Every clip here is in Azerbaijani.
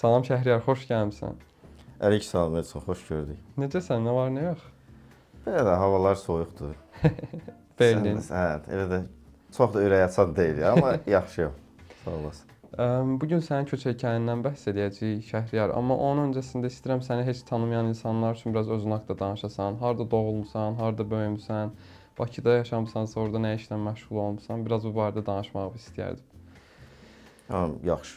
Salam Şəhriyar, xoş gəlmisən. Əleyküm salam Elçin, xoş gördük. Necəsən, nə var, nə yox? Belə də havalar soyuqdur. Berlin. Sən də, hə, elə də çox da ürək açan deyil ya, amma yaxşıyam. Sağ olasın. Bu gün sənin köç hekayəndən bəhs eləyəcəyik Şəhriyar, amma onun öncəsində istəyirəm səni heç tanımayan insanlar üçün biraz özün haqqında danışasan. Harda doğulmusan, harda böyümüsən, Bakıda yaşamısansa orada nə işlə məşğul olmusan? Biraz bu barədə danışmağı istəyərdim. Tamam, yaxşı.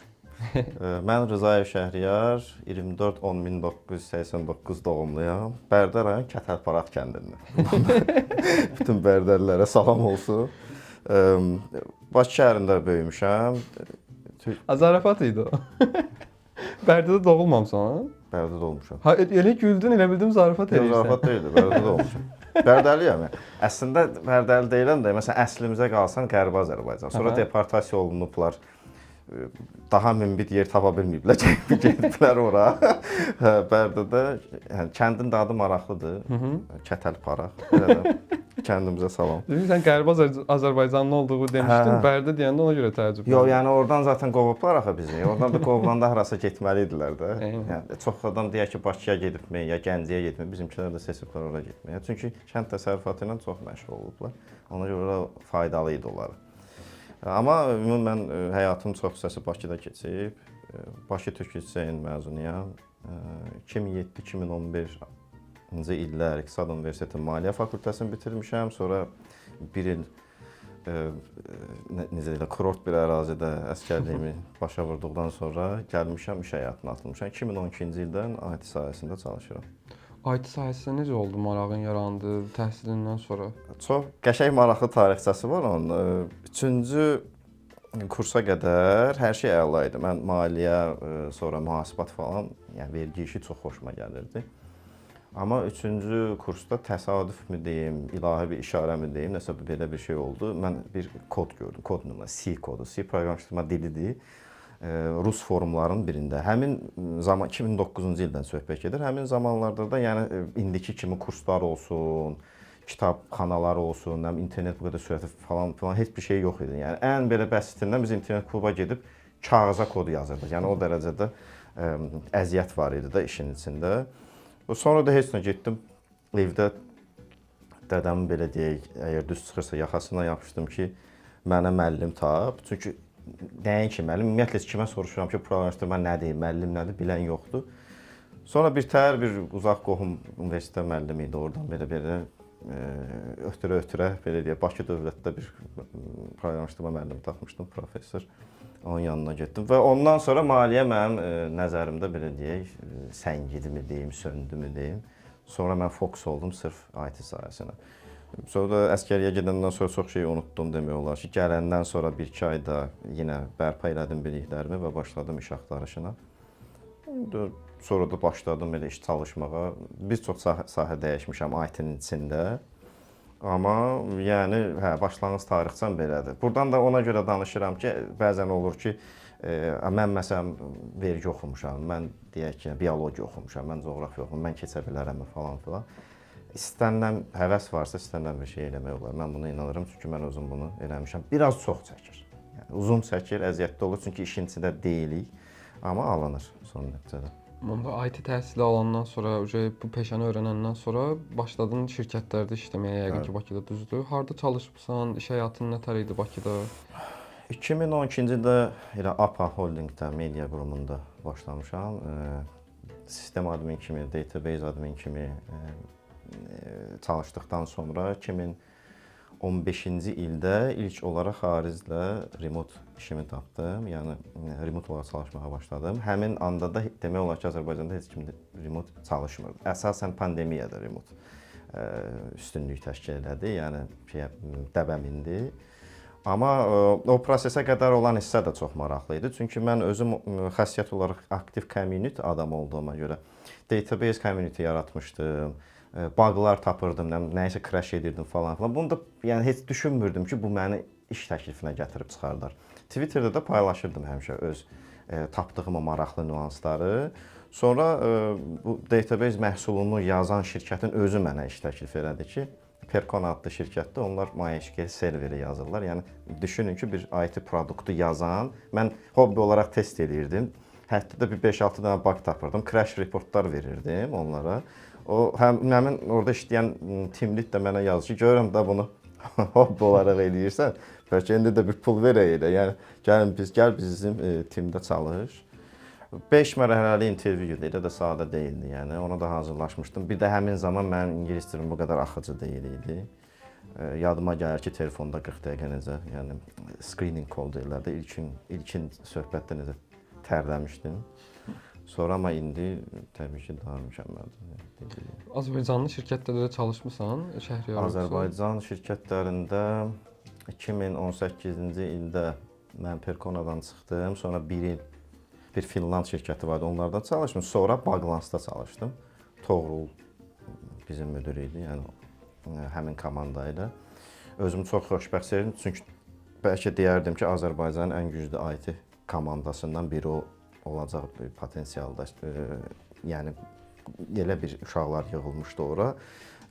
Mən Rzayev Şəhriyar, 24.10.1989 doğumluyam. Bərdə rayon Kətəlparaq kəndindən. Bütün bərdəlilərə salam olsun. Bakı şəhərində böyümüşəm. Zarafat idi o. Bərdədə doğulmamısan, ha? Bərdədə olmuşam. Ha, elə güldün, elə bildim zarafat Yox, eləyirsən. zarafat deyildi, Bərdədə olmuşam. Bərdəliyəm. Yəni. Əslində Bərdəli deyiləm də, məsələn, əslimizə qalsan Qərbi Azərbaycan. Sonra deportasiya olunublar. Daha münbit yer tapa bilməyiblər, gediblər ora. Hə, Bərdədə, yəni kəndin də adı maraqlıdır. Kətəlparaq. Elə də kəndimizə salam. Dedim sən Qərbi Azərbaycanlı olduğu demişdin. Hə. Bərdə deyəndə ona görə təəccübləndim. Yox, yəni oradan zaten qovublar axı bizi. Oradan da qovulanda harasa getməli idilər də. Yəni çox adam deyər ki, Bakıya gedibmi, ya Gəncəyə getmi, bizimkilər də seçiblər ora getməyə. Çünki kənd təsərrüfatı ilə çox məşğul olublar. Ona görə ora faydalı idi onlara. Amma ümumən həyatım çox hissəsi Bakıda keçib. Bakı Türk Liseyin məzunuyam. 2007-2011-ci illər İqtisad Universiteti Maliyyə fakültəsini bitirmişəm. Sonra bir il necə deyirlər, kurort bir ərazidə əsgərliyimi başa vurduqdan sonra gəlmişəm, iş həyatına atılmışam. 2012-ci ildən IT sahəsində çalışıram. IT sahəsində necə oldu marağın yarandı təhsilindən sonra? Çox qəşəng maraqlı tarixçəsi var onun. Üçüncü kursa qədər hər şey əla idi. Mən maliyyə, sonra mühasibat falan, yəni vergi işi çox xoşuma gəlirdi. Amma üçüncü kursda təsadüfmü deyim, ilahi bir işarəmi deyim, nəsə belə bir şey oldu. Mən bir kod gördüm. Kod nümunə C kodu. C proqramlaşdırma dilidir. Rus forumlarının birində. Həmin zaman 2009-cu ildən söhbət gedir. Həmin zamanlarda da yəni indiki kimi kurslar olsun, kitabxanalar olsun, nə bilim, internet bu qədər sürətli falan filan heç bir şey yox idi. Yəni ən belə bəsitindən biz internet kluba gedib kağıza kod yazırdıq. Yəni o dərəcədə əziyyət var idi də işin içində. Sonra da heç nə getdim evdə dədəmin belə deyək, əgər düz çıxırsa yaxasına yapışdım ki, mənə müəllim tap. Çünki nəinki müəllim, ümumiyyətlə kimə soruşuram ki, proqramlaşdırma nədir, müəllim nədir, bilən yoxdur. Sonra bir təhər bir uzaq qohum universitet müəllimi idi, oradan belə-belə ötürə-ötürə belə deyək, Bakı Dövlətdə bir proqramlaşdırma müəllimi tapmışdım, professor. Onun yanına getdim və ondan sonra maliyyə mənim nəzərimdə belə deyək, səngidimi deyim, söndümü deyim. Sonra mən fokus oldum sırf IT sahəsinə. Sonra da əsgərliyə gedəndən sonra çox şey unutdum demək olar ki, gələndən sonra 1-2 ayda yenə bərpa elədim biliklərimi və başladım iş axtarışına. Sonra da başladım elə iş çalışmağa. Bir çox sahə dəyişmişəm IT-nin içində. Amma yəni hə, başlanğıc tarixçəm belədir. Buradan da ona görə danışıram ki, bəzən olur ki, mən məsələn vergi oxumuşam, mən deyək ki, biologiya oxumuşam, mən coğrafiya oxumuşam, mən keçə bilərəm falan filan. İstənilən həvəs varsa, istənilən bir şey eləmək olar. Mən buna inanıram, çünki mən özüm bunu eləmişəm. Biraz çox çəkir. Yəni uzun çəkir, əziyyətli olur, çünki işin içində deyilik, amma alınır son nəticədə. Onda IT təhsili alandan sonra, bu peşəni öyrənəndən sonra başladın şirkətlərdə işləməyə, yəqin ki, Bakıda düzdür. Harda çalışmısan, iş həyatın nə tər idi Bakıda? 2012-ci ildə elə APA Holdingdə, media qurumunda başlamışam. Sistem admin kimi, database admin kimi çalışdıqdan sonra 2015-ci ildə ilk olaraq xariclə remote işimi tapdım. Yəni remote olaraq çalışmağa başladım. Həmin anda da demək olar ki, Azərbaycanda heç kim remote çalışmırdı. Əsasən pandemiyada remote üstünlük təşkil elədi. Yəni dəbə mindi. Amma o prosesə qədər olan hissə də çox maraqlı idi. Çünki mən özüm xəssiyyət olaraq aktiv community adam olduğuma görə database community yaratmışdım. Buglar tapırdım, nəyisə crash edirdim falan filan. Bunu da yəni heç düşünmürdüm ki, bu məni iş təklifinə gətirib çıxardar. Twitterdə də paylaşırdım həmişə öz tapdığım o maraqlı nüansları. Sonra bu database məhsulunu yazan şirkətin özü mənə iş təklif elədi ki, Percona adlı şirkətdə onlar MySQL serveri yazırlar. Yəni düşünün ki, bir IT produktu yazan, mən hobbi olaraq test eləyirdim. Hətta bir 5-6 dənə bug tapırdım, crash reportlar verirdim onlara. O həm həmin orada işləyən team lead də mənə yazır ki, görürəm də bunu hobbi olaraq eləyirsən. Bəlkə indi də bir pul verək elə. Yəni gəlin biz gəl bizim teamdə çalış. 5 mərhələli intervyu idi, elə də sadə deyildi, yəni ona da hazırlaşmışdım. Bir də həmin zaman mənim ingilis dilim bu qədər axıcı deyil idi. Yadıma gəlir ki, telefonda 40 dəqiqə necə, yəni screening call deyirlər də, ilkin söhbətdə necə tərləmişdim. Sonra amma indi təbii ki, daha mükəmməldir. Azərbaycanlı şirkətlərdə də çalışmısan, Şəhriyar? Azərbaycan şirkətlərində 2018-ci ildə mən Perkonadan çıxdım. Sonra bir il bir Finland şirkəti vardı, onlarda çalışdım. Sonra Baglansda çalışdım. Toğrul bizim müdir idi, yəni həmin komanda ilə. Özümü çox xoşbəxt sevirdim, çünki bəlkə deyərdim ki, Azərbaycanın ən güclü IT komandasından biri o olacaq bir potensialda. Yəni elə bir uşaqlar yığılmışdı ora.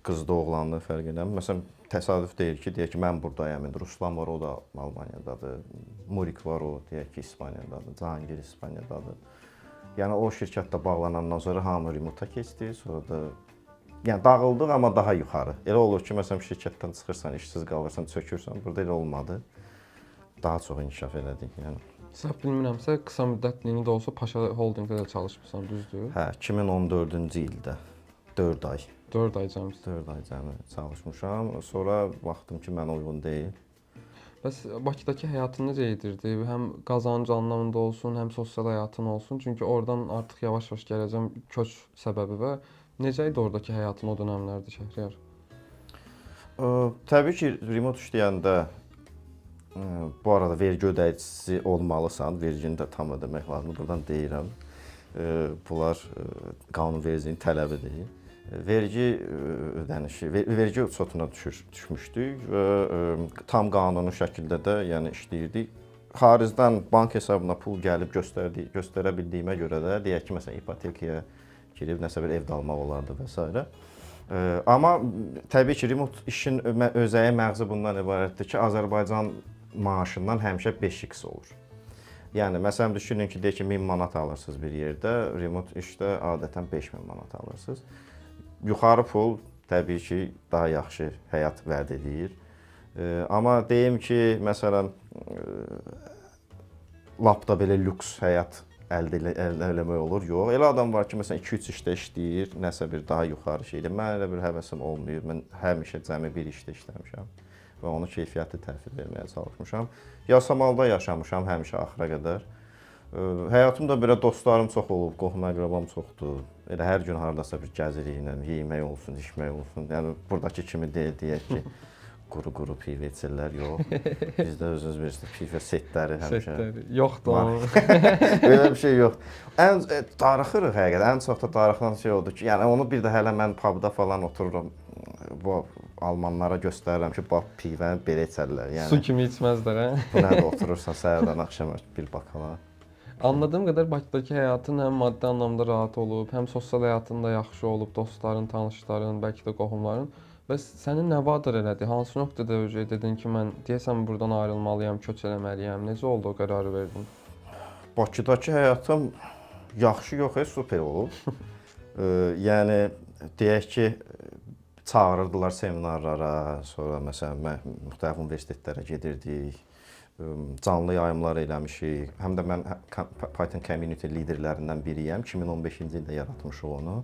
Qızdı, oğlandı, fərq eləmir. Məsələn, təsadüf deyil ki, deyək ki, mən burdayam indi. Ruslan var, o da Almaniyadadır. Murik var, o deyək ki, İspaniyadadır. Cahangir İspaniyadadır. Yəni o şirkətdə bağlanandan sonra hamı remote-a keçdi. Sonra da yəni dağıldıq, amma daha yuxarı. Elə olur ki, məsələn, şirkətdən çıxırsan, işsiz qalırsan, çökürsən. Burada elə olmadı. Daha çox inkişaf elədik, yəni. Səhv bilmirəmsə, qısa müddətliyinə də olsa Paşa Holdingdə də çalışmısan, düzdür? Hə, 2014-cü ildə 4 ay. 4 ay cəmi. 4 ay cəmi çalışmışam. Sonra baxdım ki, mənə uyğun deyil. Bəs Bakıdakı həyatın necə gedirdi? Həm qazanc anlamında olsun, həm sosial həyatın olsun. Çünki oradan artıq yavaş-yavaş gələcəm köç səbəbi və necə idi oradakı həyatın o dövrlərdə, Şəhriyar? Təbii ki, remote işləyəndə bu arada vergi ödəyicisi olmalısan, vergini də tam ödəmək lazımdır. Buradan deyirəm. Bunlar qanunvericiliyin tələbidir. Vergi ödənişi, vergi uçotuna düşmüşdük və tam qanuni şəkildə də yəni işləyirdik. Xaricdən bank hesabına pul gəlib göstərə bildiyimə görə də deyək ki, məsələn, ipotekaya girib nəsə bir ev də almaq olardı və s. Amma təbii ki, remote işin özəyi, məğzi bundan ibarətdir ki, Azərbaycan maaşından həmişə 5x olur. Yəni məsələn düşünün ki, deyək ki, 1000 manat alırsınız bir yerdə, remote işdə adətən 5000 manat alırsınız. Yuxarı pul təbii ki, daha yaxşı həyat vəd edir. Amma deyim ki, məsələn, lap da belə lüks həyat əldə eləmək olur. Yox, elə adam var ki, məsələn 2-3 işdə işləyir, nəsə bir daha yuxarı şeydir. Mən elə bir həvəsim olmayıb. Mən həmişə cəmi bir işdə işləmişəm və onu keyfiyyətli təhvil verməyə çalışmışam. Yasamalda yaşamışam həmişə axıra qədər. Həyatımda belə dostlarım çox olub, qohum-əqrəbam çoxdur. Elə hər gün hardasa bir gəzirik, yemək olsun, içmək olsun. Yəni buradakı kimi deyil, deyək ki, quru-quru pivə içirlər, yox. Bizdə özünüz bilirsiniz, pivə setləri həmişə. Setləri yoxdur. Belə bir şey yox. Ən darıxırıq həqiqətən. Ən çox da darıxılan şey odur ki, yəni onu bir də hələ mən pubda falan otururam. Bu almanlara göstərirəm ki, bax pivəni belə içərlər. Yəni su kimi içməzlər, hə? Bu nədir, oturursan səhərdən axşama bir bakala. Anladığım qədər Bakıdakı həyatın həm maddi anlamda rahat olub, həm sosial həyatın da yaxşı olub, dostların, tanışların, bəlkə də qohumların. Bəs səni nə vadar elədi? Hansı nöqtədə dedin ki, mən deyəsən buradan ayrılmalıyam, köç eləməliyəm? Necə oldu o qərarı verdin? Bakıdakı həyatım yaxşı yox, super olub. Yəni deyək ki, çağırırdılar seminarlara, sonra məsələn mən müxtəlif universitetlərə gedirdik. Canlı yayımlar eləmişik. Həm də mən Python community liderlərindən biriyəm. 2015-ci ildə yaratmışıq onu.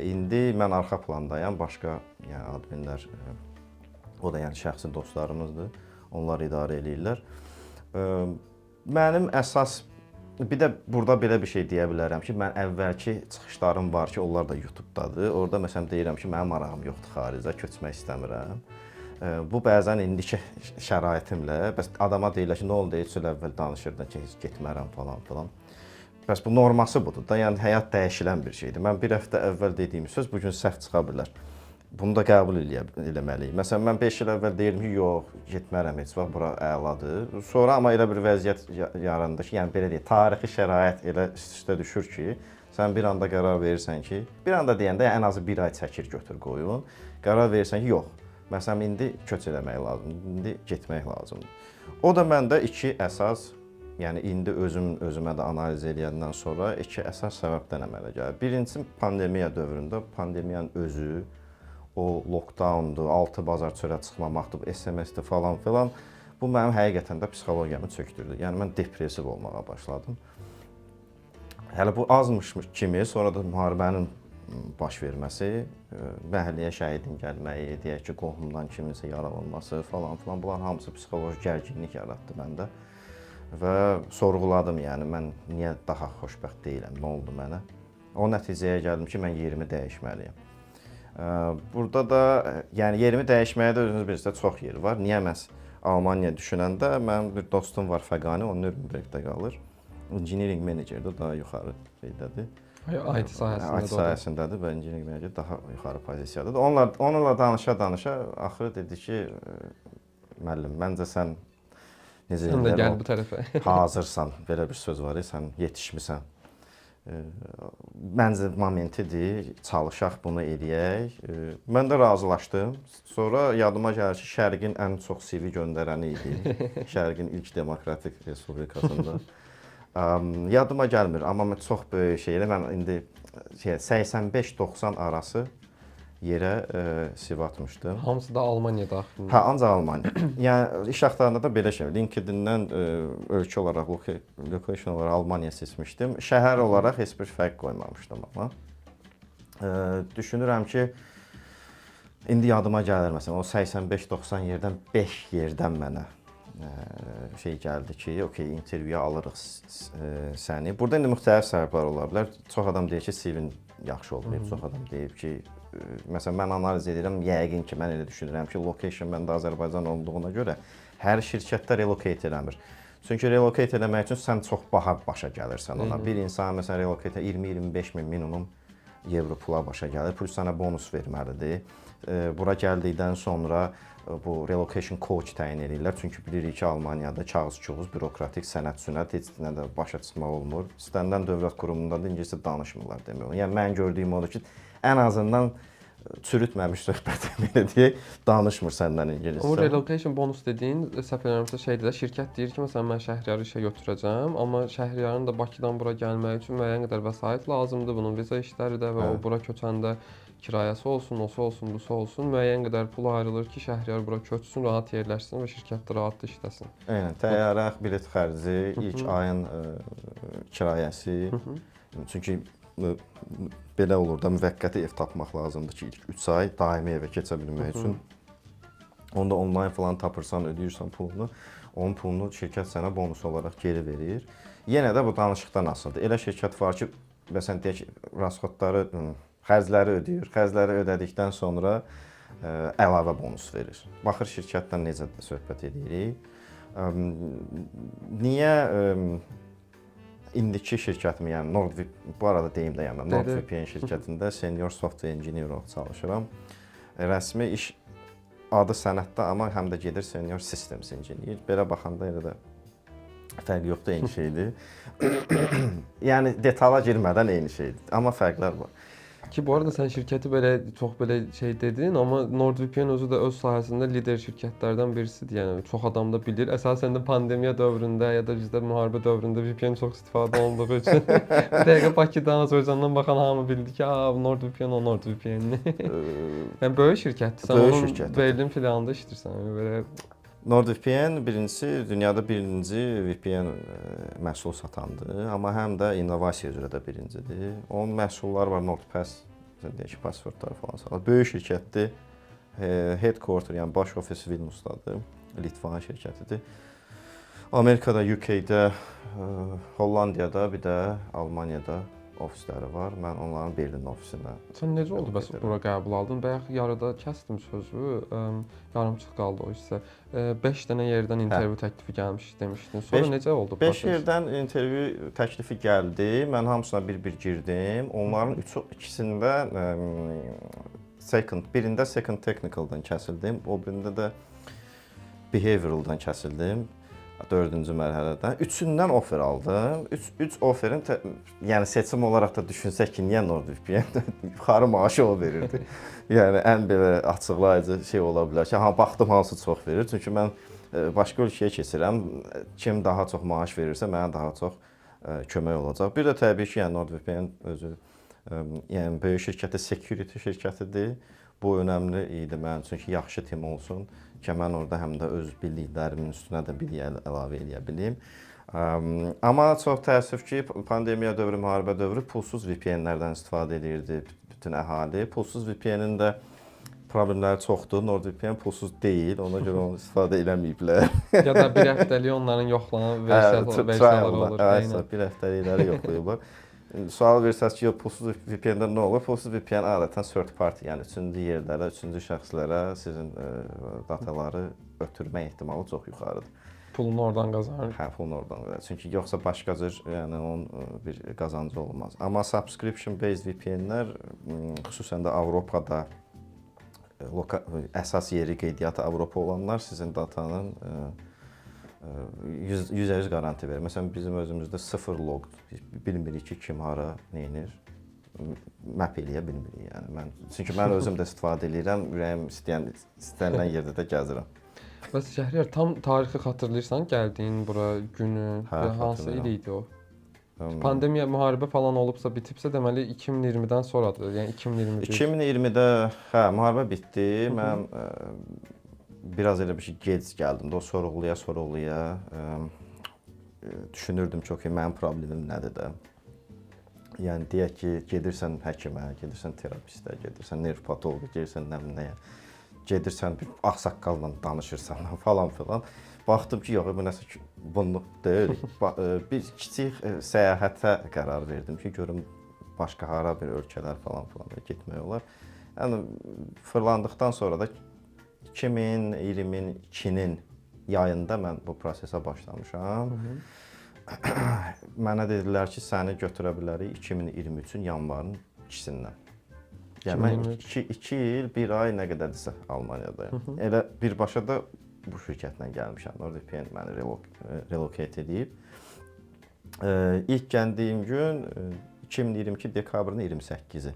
İndi mən arxa plandayam. Başqa yəni adminlər, o da yəni şəxsi dostlarımızdır. Onlar idarə eləyirlər. Mənim əsas bir də burada belə bir şey deyə bilərəm ki, mən əvvəlki çıxışlarım var ki, onlar da YouTube-dadır. Orada məsələn deyirəm ki, mənim marağım yoxdur xaricə, köçmək istəmirəm. Bu bəzən indiki şəraitimlə, bəs adama deyirlər ki, nə oldu, 3 il əvvəl danışırdın ki, heç getmərəm falan filan. Bəs bu norması budur da, yəni həyat dəyişilən bir şeydir. Mən bir həftə əvvəl dediyim söz bu gün səhv çıxa bilər. Bunu da qəbul eləməliyik. Məsələn, mən 5 il əvvəl deyirdim ki, yox, getmərəm heç vaxt, bura əladır. Sonra amma elə bir vəziyyət yarandı ki, yəni belə deyək, tarixi şərait elə üst-üstə düşür ki, Sən bir anda qərar verirsən ki, bir anda deyəndə ən azı bir ay çəkir götür qoyun. Qərar verirsən ki, yox. Məsələn indi köç eləmək lazımdır, indi getmək lazımdır. O da məndə iki əsas, yəni indi özüm özümə də analiz eləyəndən sonra iki əsas səbəbdən əmələ gəlir. Birincisi pandemiya dövründə pandemiyanın özü, o lockdowndur, altı bazar çölə çıxmamaqdır, SMS-dir falan filan. Bu mənim həqiqətən də psixologiyamı çökdürdü. Yəni mən depressiv olmağa başladım. Hələ bu azmış kimi, sonra da müharibənin baş verməsi, məhəlləyə şəhidin gəlməyi, deyək ki, qohumdan kiminsə yaralanması falan filan, bunların hamısı psixoloji gərginlik yaratdı məndə. Və sorğuladım, yəni mən niyə daha xoşbəxt deyiləm, nə oldu mənə? O nəticəyə gəldim ki, mən yerimi dəyişməliyəm. Burada da yəni yerimi dəyişməyə də özünüz bilirsiniz, çox yer var. Niyə məhz Almaniya düşünəndə mənim bir dostum var Fəqani, o Nürnbergdə qalır. Engineering managerdir, daha yuxarı şeydədir. IT sahəsində. IT sahəsindədir və engineering manager daha yuxarı pozisiyadadır. Onunla danışa-danışa axırı dedi ki, müəllim, məncə sən necə Sən də gəl bu tərəfə. Hazırsan, belə bir söz var, sən yetişmisən. Məncə momentidir, çalışaq bunu eləyək. Mən də razılaşdım. Sonra yadıma gəlir ki, Şərqin ən çox CV göndərəni idi. Şərqin ilk demokratik respublikasında. Yadıma gəlmir, amma mən çox böyük şeylə mən indi şey 85-90 arası yerə CV atmışdım. Hamısı da Almaniya daxilində. Hə, ancaq Almaniya. Yəni iş axtaranda da belə şey. LinkedIn-dən ölkə olaraq, location olaraq Almaniya seçmişdim. Şəhər olaraq heç bir fərq qoymamışdım amma. Düşünürəm ki, indi yadıma gəlir məsələn, o 85-90 yerdən 5 yerdən mənə şey gəldi ki, okey, intervyuya alırıq səni. Burada indi müxtəlif səbəblər ola bilər. Çox adam deyir ki, CV-n yaxşı olmayıb, çox adam deyib ki, məsələn mən analiz edirəm, yəqin ki, mən elə düşünürəm ki, location məndə Azərbaycan olduğuna görə hər şirkətdə relocate eləmir. Çünki relocate eləmək üçün sən çox baha başa gəlirsən ona. Bir insan məsələn relocate 20-25 min minimum evro pula başa gəlir. Plus sənə bonus verməlidir. Bura gəldikdən sonra bu relocation coach təyin edirlər. Çünki bilirik ki, Almaniyada kağız-küğüz, bürokratik sənəd-sünət heç nə də başa çıxmaq olmur. İstənilən dövlət qurumunda da ingiliscə danışmırlar demək olar. Yəni mən gördüyüm odur ki, ən azından çürütməmiş söhbət belə deyək, danışmır səndən ingiliscə. O relocation bonus dediyin səhv eləmirəmsə şeydir də, şirkət deyir ki, məsələn mən Şəhriyarı işə götürəcəm, amma Şəhriyarın da Bakıdan bura gəlməyi üçün müəyyən qədər vəsait lazımdır, bunun viza işləri də və o bura köçəndə kirayəsi olsun, osu olsun, busu olsun, müəyyən qədər pul ayrılır ki, Şəhriyar bura köçsün, rahat yerləşsin və şirkətdə rahat işləsin. Eynən, təyyarə, bilet xərci, ilk ayın kirayəsi. Çünki belə olur da, müvəqqəti ev tapmaq lazımdır ki, ilk 3 ay daimi evə keçə bilmək üçün. Onu da onlayn falan tapırsan, ödəyirsən pulunu. Onun pulunu şirkət sənə bonus olaraq geri verir. Yenə də bu danışıqdan asılıdır. Elə şirkət var ki, məsələn deyək ki, rasxodları, xərcləri ödəyir. Xərcləri ödədikdən sonra əlavə bonus verir. Baxır şirkətlə necə söhbət edirik. Niyə indiki şirkətim, yəni NordVPN, bu arada deyim də, yəni mən NordVPN şirkətində senior software engineer olaraq çalışıram. Rəsmi iş adı sənəddə, amma həm də gedir senior systems engineer. Belə baxanda elə də fərq yoxdur, eyni şeydir. Yəni detala girmədən eyni şeydir, amma fərqlər var. Ki bu arada sən şirkəti belə çox belə şey dedin, amma NordVPN özü də öz sahəsində lider şirkətlərdən birisidir. Yəni çox adam da bilir. Əsasən də pandemiya dövründə ya da bizdə müharibə dövründə VPN çox istifadə olunduğu üçün bir dəqiqə Bakıdan, Azərbaycandan baxan hamı bildi ki, "A, NordVPN o NordVPN-dir." Yəni böyük şirkətdir. Sən Böyük onun şirkətdir. Berlin filialında işləyirsən. Yəni belə NordVPN birincisi dünyada birinci VPN məhsul satandır, amma həm də innovasiya üzrə də birincidir. Onun məhsulları var NordPass, məsələn deyək ki, passwordları falan saxlar. Böyük şirkətdir. Headquarter, yəni baş ofisi Vilniusdadır. Litvan şirkətidir. Amerikada, UK-də, Hollandiyada, bir də Almaniyada ofisləri var. Mən onların Berlin ofisində. Sən necə oldu bəs Edirəm. bura qəbul aldın? Bayaq yarıda kəsdim sözü, yarımçıq qaldı o hissə. 5 dənə yerdən intervyu təklifi gəlmiş demişdin. Sonra necə oldu 5 proses? yerdən intervyu təklifi gəldi. Mən hamısına bir-bir girdim. Onların üçü ikisində second, birində second technicaldan kəsildim, o birində də behavioraldan kəsildim. Dördüncü mərhələdə. Üçündən offer aldım. 3 offerin yəni seçim olaraq da düşünsək ki, niyə NordVPN yuxarı maaşı o verirdi. Yəni ən belə açıqlayıcı şey ola bilər ki, ha baxdım hansı çox verir. Çünki mən başqa ölkəyə keçirəm. Kim daha çox maaş verirsə, mənə daha çox kömək olacaq. Bir də təbii ki, yəni NordVPN özü yəni böyük şirkəti, security şirkətidir. Bu önəmli idi mənim üçün ki, yaxşı tim olsun ki, mən orada həm də öz bildiklərimin üstünə də bilik əlavə eləyə bilim. Amma çox təəssüf ki, pandemiya dövrü, müharibə dövrü pulsuz VPN-lərdən istifadə edirdi bütün əhali. Pulsuz VPN-in də problemləri çoxdur. NordVPN pulsuz deyil, ona görə onu istifadə eləməyiblər. Ya da bir həftəlik onların yoxlanan versiyaları olur. Hə, bir həftəlikləri yoxlayırlar. Sual versəz ki, yox, pulsuz VPN-də nə olur? Pulsuz VPN adətən third party, yəni üçüncü yerlərə, üçüncü şəxslərə sizin dataları ötürmə ehtimalı çox yuxarıdır. Pulunu oradan qazanır. Hə, pulunu oradan qazanır. Çünki yoxsa başqa cür, yəni onun bir qazancı olmaz. Amma subscription based VPN-lər xüsusən də Avropada əsas yeri qeydiyyatı Avropa olanlar sizin datanın 100% qaranti verir. Məsələn, bizim özümüzdə sıfır loqdur. Biz bilmirik ki, kim hara, nə edir. Map eləyə bilmirik. Yəni mən çünki mən özüm də istifadə eləyirəm, ürəyim istənilən yerdə də gəzirəm. Bəs Şəhriyar, tam tarixi xatırlayırsan, gəldiyin bura günü, hə, hansı il idi o? Pandemiya, müharibə falan olubsa, bitibsə, deməli 2020-dən sonradır. Yəni 2021. 2020-də hə, müharibə bitdi. Mən biraz elə bir şey gec gəldim də, o sorğulaya-sorğulaya düşünürdüm ki, okey, mənim problemim nədir də. Yəni deyək ki, gedirsən həkimə, gedirsən terapistə, gedirsən nervopatoloqa, gedirsən nə bilim nəyə, gedirsən bir ağsaqqalla danışırsan falan filan. Baxdım ki, yox, bu nəsə bunluq deyil. Bir kiçik səyahətə qərar verdim ki, görüm başqa hara bir ölkələr falan filan getmək olar. Yəni fırlandıqdan sonra da 2022-nin yayında mən bu prosesə başlamışam. Mənə dedilər ki, səni götürə bilərik 2023-ün yanvarın 2-sindən. Yəni mən 2 il, 1 ay nə qədərdirsə Almaniyadayım. Elə birbaşa da bu şirkətlə gəlmişəm. NordVPN məni relocate edib. İlk gəldiyim gün 2022 dekabrın 28-i.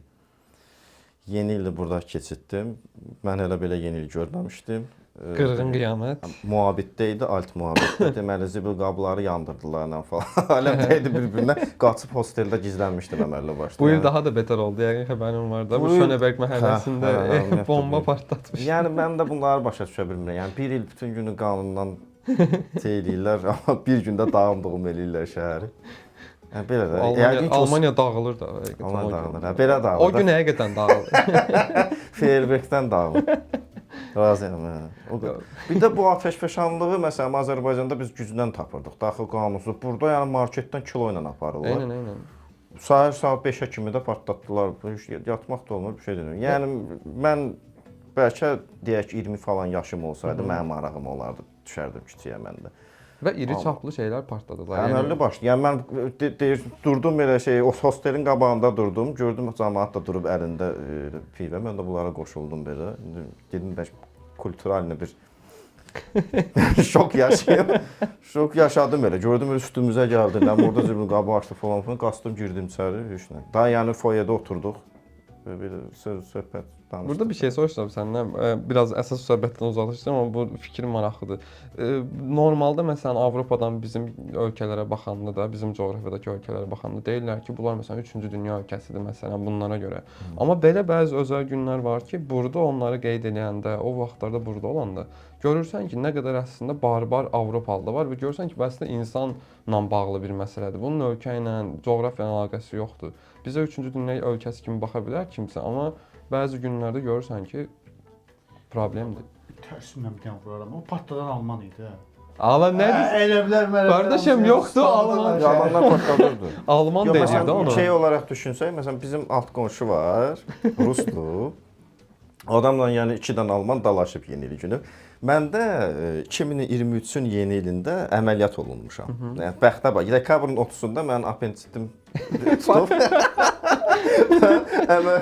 Yeni ili burada keçirtdim. Mən elə belə yeni il görməmişdim. Qırğın qiyamət. Moabitdə idi, Alt Moabitdə. Deməli zibil qabları yandırdılar ilə falan. Aləm dəydi bir-birinə. Qaçıb hosteldə gizlənmişdim əməlli başlı. Bu il daha da betər oldu. Yəqin xəbərin var da. Bu Schöneberg məhəlləsində bomba partlatmış. Yəni mən də bunları başa düşə bilmirəm. Yəni bir il bütün günü qanundan şey eləyirlər, amma bir gündə dağım-duğum eləyirlər şəhəri. Yəni belə də. Almaniya dağılır da. Almaniya dağılır. Hə, belə dağılır. O gün həqiqətən dağılır. Feyrverkdən dağılır. Razıyam. Hə. O qədər. Bir də bu atəşfəşanlığı məsələn Azərbaycanda biz gücdən tapırdıq. Daxil qanunsuz. Burada yəni marketdən kilo ilə aparırlar. Eynən, eynən. Səhər saat 5-ə kimi də partlatdılar. Yatmaq da olmur, bir şey demir. Yəni mən bəlkə deyək 20 falan yaşım olsaydı mənim marağım olardı. Düşərdim küçəyə mən də. Və iri çaplı şeylər partladılar. Əməlli başlı. Yəni mən deyir durdum elə şey, o hostelin qabağında durdum, gördüm camaat da durub əlində pivə. Mən də bunlara qoşuldum belə. Dedim bəlkə kulturalni bir şok yaşayım. Şok yaşadım elə. Gördüm üstümüzə gəldi. Nə orada zibil qabı açdı falan filan. Qastım girdim içəri, heç nə. Daha yəni foyedə oturduq. Bir söz söhbət danışdıq. Burada bir şey soruşacağım səndən. Biraz əsas söhbətdən uzaqlaşacağam, amma bu fikrim maraqlıdır. Normalda məsələn Avropadan bizim ölkələrə baxanda da, bizim coğrafiyadakı ölkələrə baxanda deyirlər ki, bunlar məsələn 3-cü dünya ölkəsidir məsələn bunlara görə. Amma belə bəzi özəl günlər var ki, burada onları qeyd eləyəndə, o vaxtlarda burada olanda görürsən ki, nə qədər əslində barbar Avropalı da var və görürsən ki, bu əslində insanla bağlı bir məsələdir. Bunun ölkə ilə, coğrafiya ilə əlaqəsi yoxdur. Bizə 3-cü dünya ölkəsi kimi baxa bilər kimsə, amma bəzi günlərdə görürsən ki, problemdir. Tərsimlə bir dənə vuraram. O partladan Alman idi hə. Ala nədir? Elə bilər mənə. Qardaşım, yoxdur, Alman. Almanlar partladırdı. Alman deyirdi onu. Şey olaraq düşünsək, məsələn bizim alt qonşu var, rusdur. Adamla yəni 2 dənə alman dalaşıb yeni il günü. Mən də 2023-ün yeni ilində əməliyyat olunmuşam. Yəni bəxtə bax, dekabrın 30-unda mənim apendisitim tutub. Əmə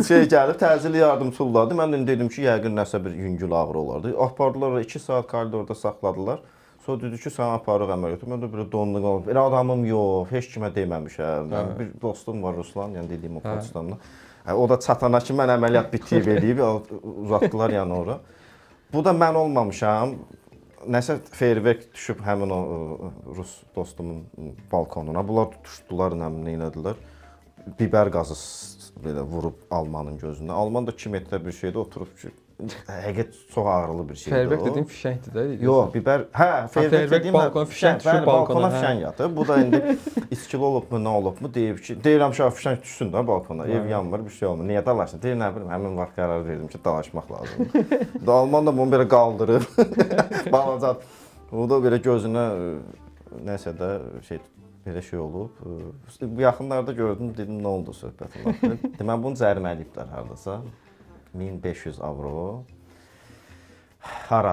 şey gəlib təcili yardım tulladı. Mən də dedim ki, yəqin nəsə bir yüngül ağrı olardı. Apardılar 2 saat koridorda saxladılar. Sonra dedi ki, sən aparıq əməliyyata. Mən də belə dondu qaldım. Elə adamım yox, heç kimə deməmişəm. Mən bir dostum var Ruslan, yəni dediyim o Potsdamda. Hə, o da çatana ki mən əməliyyat bitib eləyib, uzatdılar yəni ora. Bu da mən olmamışam. Nəsə feyrverk düşüb həmin o rus dostumun balkonuna. Bunlar tutuşdular, nə bilim nə elədilər. Biber qazı belə vurub Almanın gözünə. Alman da 2 metrə bir şeydə oturub ki, həqiqət çox ağrılı bir şeydir Feyrverk o. dediyin fişəngdir də. Yox, biber, hə, feyrverk feyrverk dediyim balkona, fişəng düşür bəli, balkona, balkona hə. fişəng yatıb. Bu da indi içkili olubmu, nə olubmu deyib ki, deyirəm ki, fişəng düşsün də balkona. Ev yanmır, bir şey olmur. Niyə dalaşsın? Deyir, nə bilim, həmin vaxt qərar verdim ki, dalaşmaq lazımdır. Da Alman da bunu belə qaldırıb. Balaca. O da belə gözünə nəsə də şey belə şey olub. Bu yaxınlarda gördüm, dedim nə oldu söhbətin axırı. Deməli bunu cərimə eləyiblər hardasa. 1500 avro. Hara?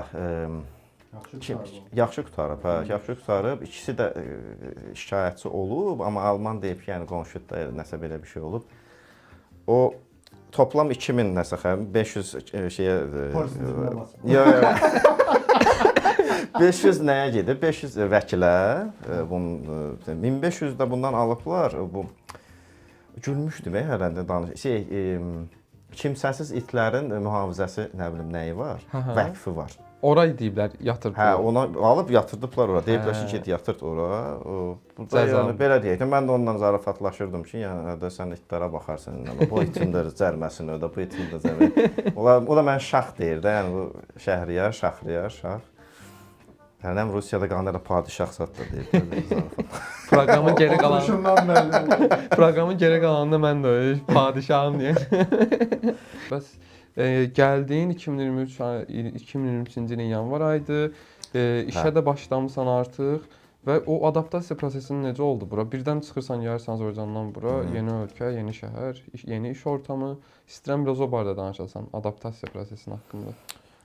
Yaxşı Kim, qurtarıb o. yaxşı qurtarıb, hə, yaxşı qurtarıb. İkisi də şikayətçi olub, amma Alman deyib ki, yəni qonşu da nəsə belə bir şey olub. O toplam 2000 nəsə xə 500 şeyə Polisin cibinə basıb. Yox, yox. 500 nəyə gedib? 500 vəkilə, bunun 1500 də bundan alıblar. Bu gülmüşdüm hərəndə danış. Şey, kimsəsiz itlərin mühafizəsi nə bilim nəyi var? Hə, hə. Vəqfi var. Ora deyiblər yatır Hə, pulu. ona alıb yatırdıblar ora. Deyiblər ki, Hə. get yatırt ora. O, bu da Cəza. yəni belə deyək də mən də onunla zarafatlaşırdım ki, yəni də sən itlərə baxarsan, yəni, bu itin də cəriməsini ödə, bu itin də cəriməsini. Ola, o da mən şax deyir də, yəni bu Şəhriyar, Şaxriyar, şax. Hərəm Rusiyada qanun elə padişah zad da deyir. Belə zarafat. Proqramın geri qalan Oturuşundan bəlli oldu. proqramın geri qalanında mən də padişahım deyə. Bəs gəldiyin 2023 2023-cü ilin yanvar ayıdır. İşə Hə. də başlamısan artıq və o adaptasiya prosesinin necə oldu bura? Birdən çıxırsan, gəlirsən Azərbaycandan bura, yeni ölkə, yeni şəhər, yeni iş ortamı. İstəyirəm biraz o barədə danışasan, adaptasiya prosesinin haqqında.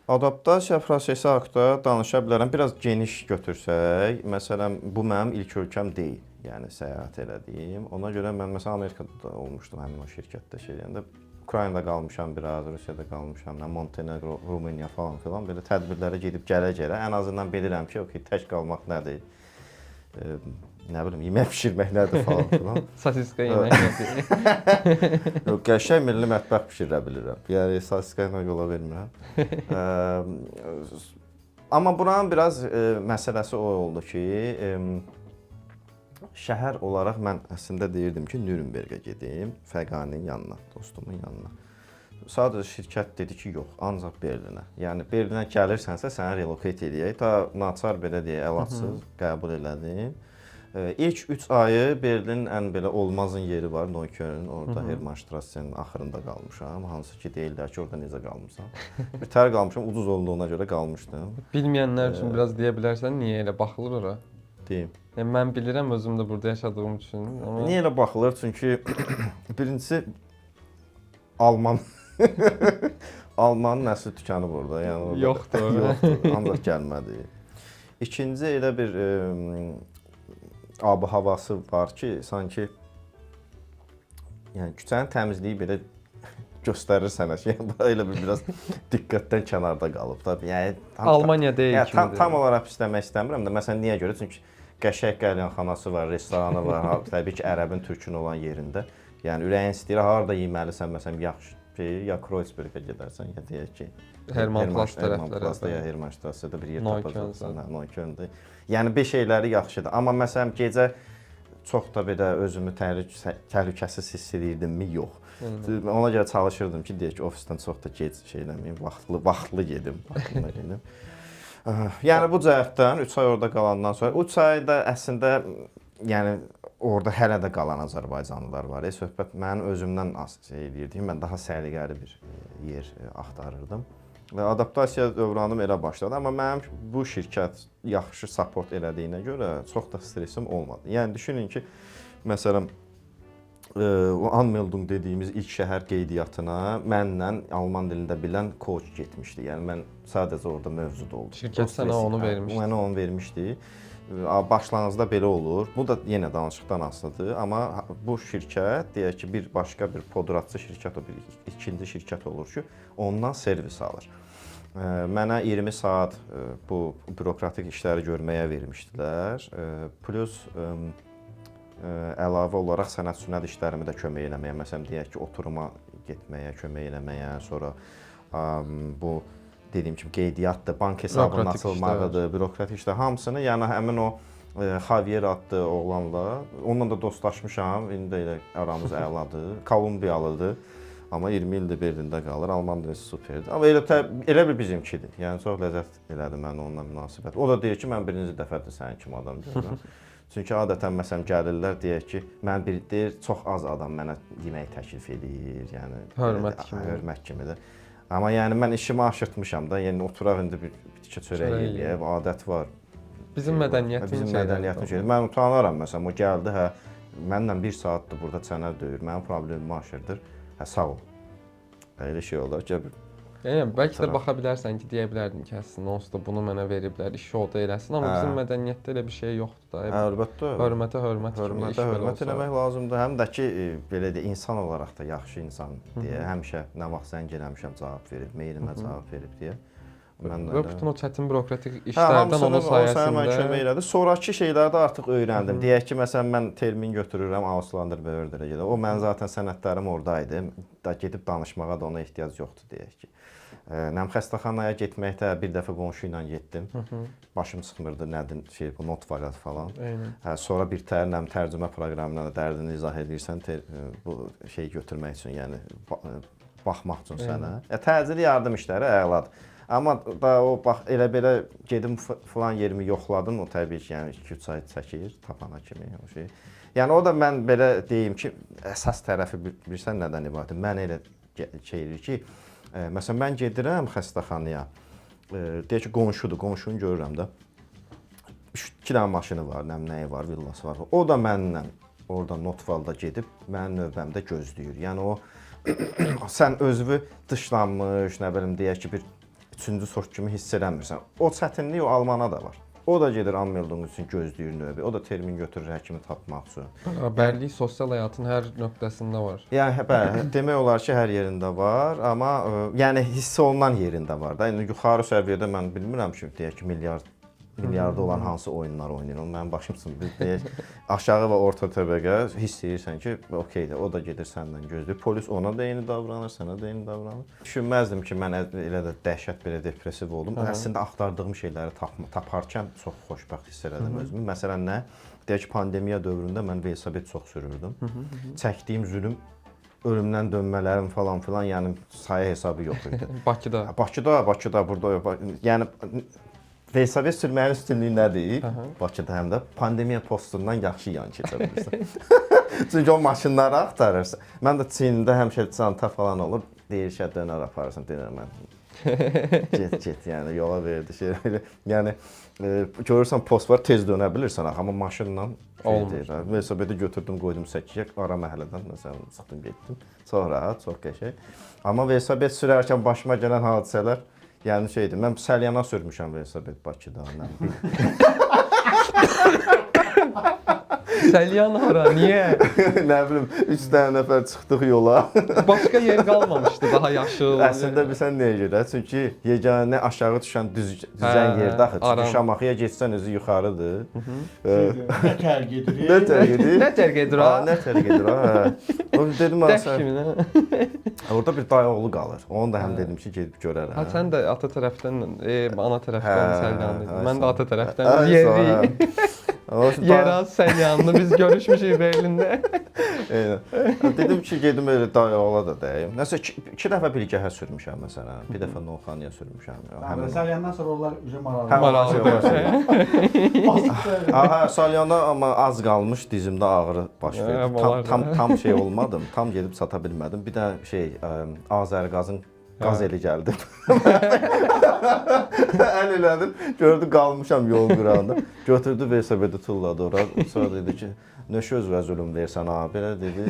Adaptasiya prosesi haqqında danışa bilərəm. Biraz geniş götürsək, məsələn, bu mənim ilk ölkəm deyil. Yəni səyahət elədiyim. Ona görə mən məsələn Amerikada da olmuşdum həmin o şirkətdə şey eləyəndə. Ukraynada qalmışam biraz, Rusiyada qalmışam, nə Montenegro, Rumıniya falan filan belə tədbirlərə gedib gələ-gələ ən azından bilirəm ki, okey, tək qalmaq nədir? Nə bilim, yemək bişirmək nədir falan filan. Sosiska yemək nədir? Yox, qəşəng milli mətbəx bişirə bilirəm. Yəni sosiska ilə yola vermirəm. Amma buranın biraz məsələsi o oldu ki, şəhər olaraq mən əslində deyirdim ki, Nürnberqə gedim, Fəqanin yanına, dostumun yanına. Sadəcə şirkət dedi ki, yox, ancaq Berlinə. Yəni Berlinə gəlirsənsə səni relocate eləyək. Ta naçar belə deyək, əlacısız qəbul elədim. İlk 3 ayı Berlinin ən belə olmazın yeri var, Neukölln. Orada Hermannstrassenin axırında qalmışam. Hansı ki deyirlər ki, orada necə qalmısan. Bir tər qalmışam, ucuz olduğuna görə qalmışdım. Bilməyənlər üçün biraz deyə bilərsən niyə elə baxılır ora? Deyim. Yəni mən bilirəm özüm də burada yaşadığım üçün, amma Niyə elə baxılır? Çünki birincisi Alman Almanın əsl dükanı burada. Yəni orada Yoxdur. Yoxdur. Ancaq gəlmədi. İkinci elə bir ab-havası var ki, sanki yəni küçənin təmizliyi belə göstərir sənə ki, yəni bura elə bir biraz diqqətdən kənarda qalıb da. Yəni Almaniya deyil Yəni, tam, kimidir. tam olaraq pis demək istəmirəm də. Məsələn, niyə görə? Çünki qəşəng qəlyanxanası var, restoranı var, təbii ki, ərəbin, türkün olan yerində. Yəni ürəyin istəyir, harda yeməlisən, məsələn, yaxşı şey, ya Kreuzbergə gedərsən, ya deyək ki, Hermannplatz tərəflərə. Hermannplatzda ya Hermannstrasse-də bir yer Neukölln tapacaqsan, hə, Neuköllndə. Yəni bir şeyləri yaxşıdır. Amma məsələn gecə çox da belə özümü təhlükəsiz hiss edirdimmi? Yox. Ona görə çalışırdım ki, deyək ki, ofisdən çox da gec şey eləməyim, vaxtlı vaxtlı gedim, vaxtında gedim. Yəni bu cəhətdən 3 ay orada qalandan sonra 3 ayda əslində yəni orada hələ də qalan azərbaycanlılar var. Söhbət mənim özümdən az şey eləyirdi. Mən daha səliqəli bir yer axtarırdım. Və adaptasiya dövranım elə başladı, amma mənim bu şirkət yaxşı support elədiyinə görə çox da stresim olmadı. Yəni düşünün ki, məsələn, o Anmeldung dediyimiz ilk şəhər qeydiyyatına mənlə alman dilində bilən coach getmişdi. Yəni mən sadəcə orada mövcud oldum. Şirkət O sənə stresi- onu hə, vermişdi. Mənə onu vermişdi. Başlanğıcda belə olur. Bu da yenə danışıqdan asılıdır, amma bu şirkət deyək ki, bir başqa bir podratçı şirkət o bir ikinci şirkət olur ki, ondan servis alır. Mənə 20 saat bu bürokratik işləri görməyə vermişdilər. Plus əlavə olaraq sənəd-sünəd işlərimi də kömək eləməyə, məsələn deyək ki, oturuma getməyə kömək eləməyə, sonra bu dediyim kimi qeydiyyatdır, bank hesabının açılmağıdır, bürokratik işlər, hamısını, yəni həmin o Xavier adlı oğlanla, onunla da dostlaşmışam. İndi də elə aramız əladır. Kolumbiyalıdır. Amma 20 ildir Berlində qalır. Alman dili superdir. Amma elə bir bizimkidir. Yəni çox ləzzət elədi mən onunla münasibət. O da deyir ki, mən birinci dəfədir sənin kimi adam görürəm. Çünki adətən məsələn gəlirlər, deyək ki, mən bir deyir, çox az adam mənə yemək təklif eləyir, yəni hörmət kimi. Hörmət kimidir. Amma yəni mən işimi aşırtmışam da, yəni oturaq indi bir tikə çörək yeyək, adət var. Bizim mədəniyyətin bizim mədəniyyətin şeyi. Mən utanaram məsələn, o gəldi, hə, mənlə bir saatdır burada çənə döyür, mənim problemimi aşırdır. Hə, sağ ol. Elə şey oldu ki, yəni bəlkə də baxa bilərsən ki, deyə bilərdim ki, əslində onsuz da bunu mənə veriblər, işi o da eləsin, amma bizim mədəniyyətdə elə bir şey yoxdur da. Hə, əlbəttə. Hörmətə hörmət kimi iş hörmət eləmək lazımdır. Həm də ki, belə də insan olaraq da yaxşı insan deyə həmişə nə vaxt zəng eləmişəm cavab verib, mailimə cavab verib deyə. Mən və bütün o çətin bürokratik işlərdən onun sayəsində mənə kömək elədi. Sonrakı şeylərdə artıq öyrəndim. Deyək ki, məsələn mən termin götürürəm, Auslander Behörderə gedirəm. O mənim zaten sənədlərim orada idi. Da gedib danışmağa da ona ehtiyac yoxdur deyək ki. Nəm xəstəxanaya getməkdə bir dəfə qonşu ilə getdim. Başım çıxmırdı, nədir şey bu not var falan. Hə, sonra bir tər nəm tərcümə proqramına da dərdini izah edirsən bu şeyi götürmək üçün, yəni baxmaq üçün sənə. Təcili yardım işləri əladır. Amma da o bax elə belə gedim filan yerimi yoxladım, o təbii ki, yəni 2-3 ay çəkir tapana kimi o şey. Yəni o da mən belə deyim ki, əsas tərəfi bilirsən nədən ibarətdir? Mən elə şey eləyir ki, məsələn mən gedirəm xəstəxanaya. Deyək ki, qonşudur, qonşunu görürəm də. 2 dənə maşını var, nəm nəyi var, villası var. O da mənlə orada Notvalda gedib mənim növbəmdə gözləyir. Yəni o sən özünü dışlanmış, nə bilim deyək ki, bir üçüncü sort kimi hiss eləmirsən. O çətinlik o Almana da var. O da gedir Anmeldung üçün gözləyir növbə. O da termin götürür həkimi tapmaq üçün. Bərabərlik sosial həyatın hər nöqtəsində var. Yəni bəli, demək olar ki, hər yerində var, amma yəni hiss olunan yerində var da. İndi yuxarı səviyyədə mən bilmirəm ki, deyək ki, milyarda olan hansı oyunlar oynayır. Onu mənim başım sınır. Deyək, aşağı və orta təbəqə hiss edirsən ki, okeydir, o da gedir səndən gözləyir. Polis ona da eyni davranır, sənə də eyni davranır. Düşünməzdim ki, mən elə də dəhşət belə depressiv oldum. Əslində axtardığım şeyləri taparkən çox xoşbəxt hiss elədim özümü. Məsələn nə? Deyək ki, pandemiya dövründə mən velosiped çox sürürdüm. Çəkdiyim zülüm, ölümdən dönmələrim falan filan, yəni sayı hesabı yox idi. Bakıda. Bakıda, burada yəni velosiped sürməyin üstünlüyü nədir? Bakıda həm də pandemiya postundan yaxşı yan keçə bilirsən. Çünki o maşınları axtarırsan. Mən də Çində həmişə çanta falan olur. Deyir ki, dönər aparırsan, deyirəm mən. Get, yəni yola verdi şey. Yəni görürsən post var, tez dönə bilirsən axı, amma maşınla olmur. Velosipedi götürdüm, qoydum səkiyə, ara məhəllədən məsələn çıxdım, getdim. Çox rahat, çox qəşəng. Amma velosiped sürərkən başıma gələn hadisələr yəni şeydir, mən Səlyana sürmüşəm velosiped Bakıda. Səlyan hara? Niyə? Nə bilim, 3 dənə nəfər çıxdıq yola. Başqa yer qalmamışdı daha yaşıl. Əslində bilsən niyə görə? Çünki yeganə aşağı düşən düzən yerdə axı. Çünki Şamaxıya getsən özü yuxarıdır. Nə tər gedir? Nə tər gedir? Nə tər gedir ha? Nə tər gedir ha? O dedim ha sən. Orada bir dayı oğlu qalır. Onu da həm dedim ki, gedib görərəm. Ha sən də ata tərəfdən, ana tərəfdən Səlyan dedin. Mən də ata tərəfdən yerliyim. Yeraz Səlyanlı biz görüşmüşük Berlində. Eynən. Dedim ki, gedim elə dayı oğla da dəyim. Nəsə iki dəfə Bilgəhə sürmüşəm məsələn. Bir dəfə Novxanıya sürmüşəm. Həmin Salyandan sonra onlar üzə maraqlı. Maraqlı. Aha, Salyanda amma az qalmış dizimdə ağrı baş verdi. Tam şey olmadım. Tam gedib çata bilmədim. Bir də şey Azərqazın qaz eli gəldi. Əl elədim, gördü qalmışam yolun qırağında. Götürdü velosipedi tulladı ora. Sonra dedi ki, nöşə özünə zülüm versən ha, belə dedi.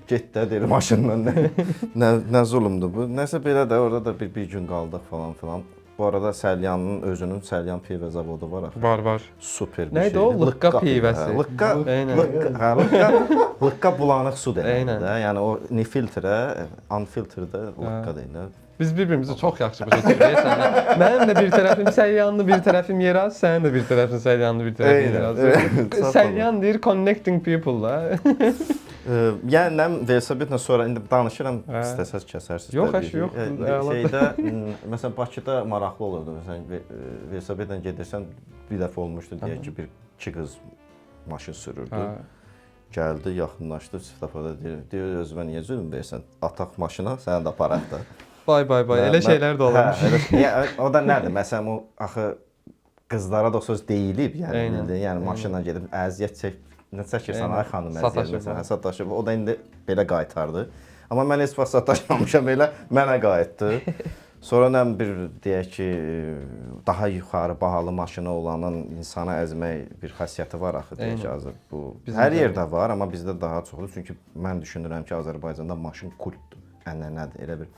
Get də dedi maşından nə zülmdür bu. Nəsə belə də orada da bir gün qaldıq falan filan. Bu arada Səlyanın özünün Səlyan pivə zavodu var axı. Var. Super bir şey. Neydi o? Lıqqa pivəsi. Lıqqa bulanıq su deməkdir də. Yəni o ni filtrə, unfiltrdə lıqqa deyirlər. Biz bir-birimizi çox yaxşı başa düşürük səninlə. Mənim də bir tərəfim Səlyanlı, bir tərəfim Yeraz, sənin də bir tərəfin Səlyanlı, bir tərəfin Eynən, Yeraz. Səlyan deyir connecting people da. Yəni nə velosipedlə sonra indi danışıram, Hə. istəsəz kəsərsiniz. Yox, təbii əşi, ki. yox, əla. Şeydə məsələn Bakıda maraqlı olurdu. Məsələn velosipedlə gedirsən, bir dəfə olmuşdu deyək ki, bir iki qız maşın sürürdü. Hə. Gəldi, yaxınlaşdı, svetoforda deyir, özümə niyə zülm versən? Ataq maşına, səni də aparaq da. Bay bay bay, elə şeylər də olurmuş. Hə, elə, yəni, o da nədir? Məsələn, o axı qızlara da o söz deyilib, yəni Eynən, bildin, yəni maşınla gedib əziyyət çək, nə çəkirsən Eynən. ay xanım əziyyət Sataşıb məsələn, o. hə, sataşıb. O da indi belə qaytardı. Amma mən heç vaxt sataşmamışam elə, mənə qayıtdı. Sonra nə bir deyək ki, daha yuxarı bahalı maşını olanın insana əzmək bir xasiyyəti var axı deyək ki, Eynən. Azər bu Bizim hər də yerdə var, amma bizdə daha çoxdur. Çünki mən düşünürəm ki, Azərbaycanda maşın kultdur, ənənədir. Elə bir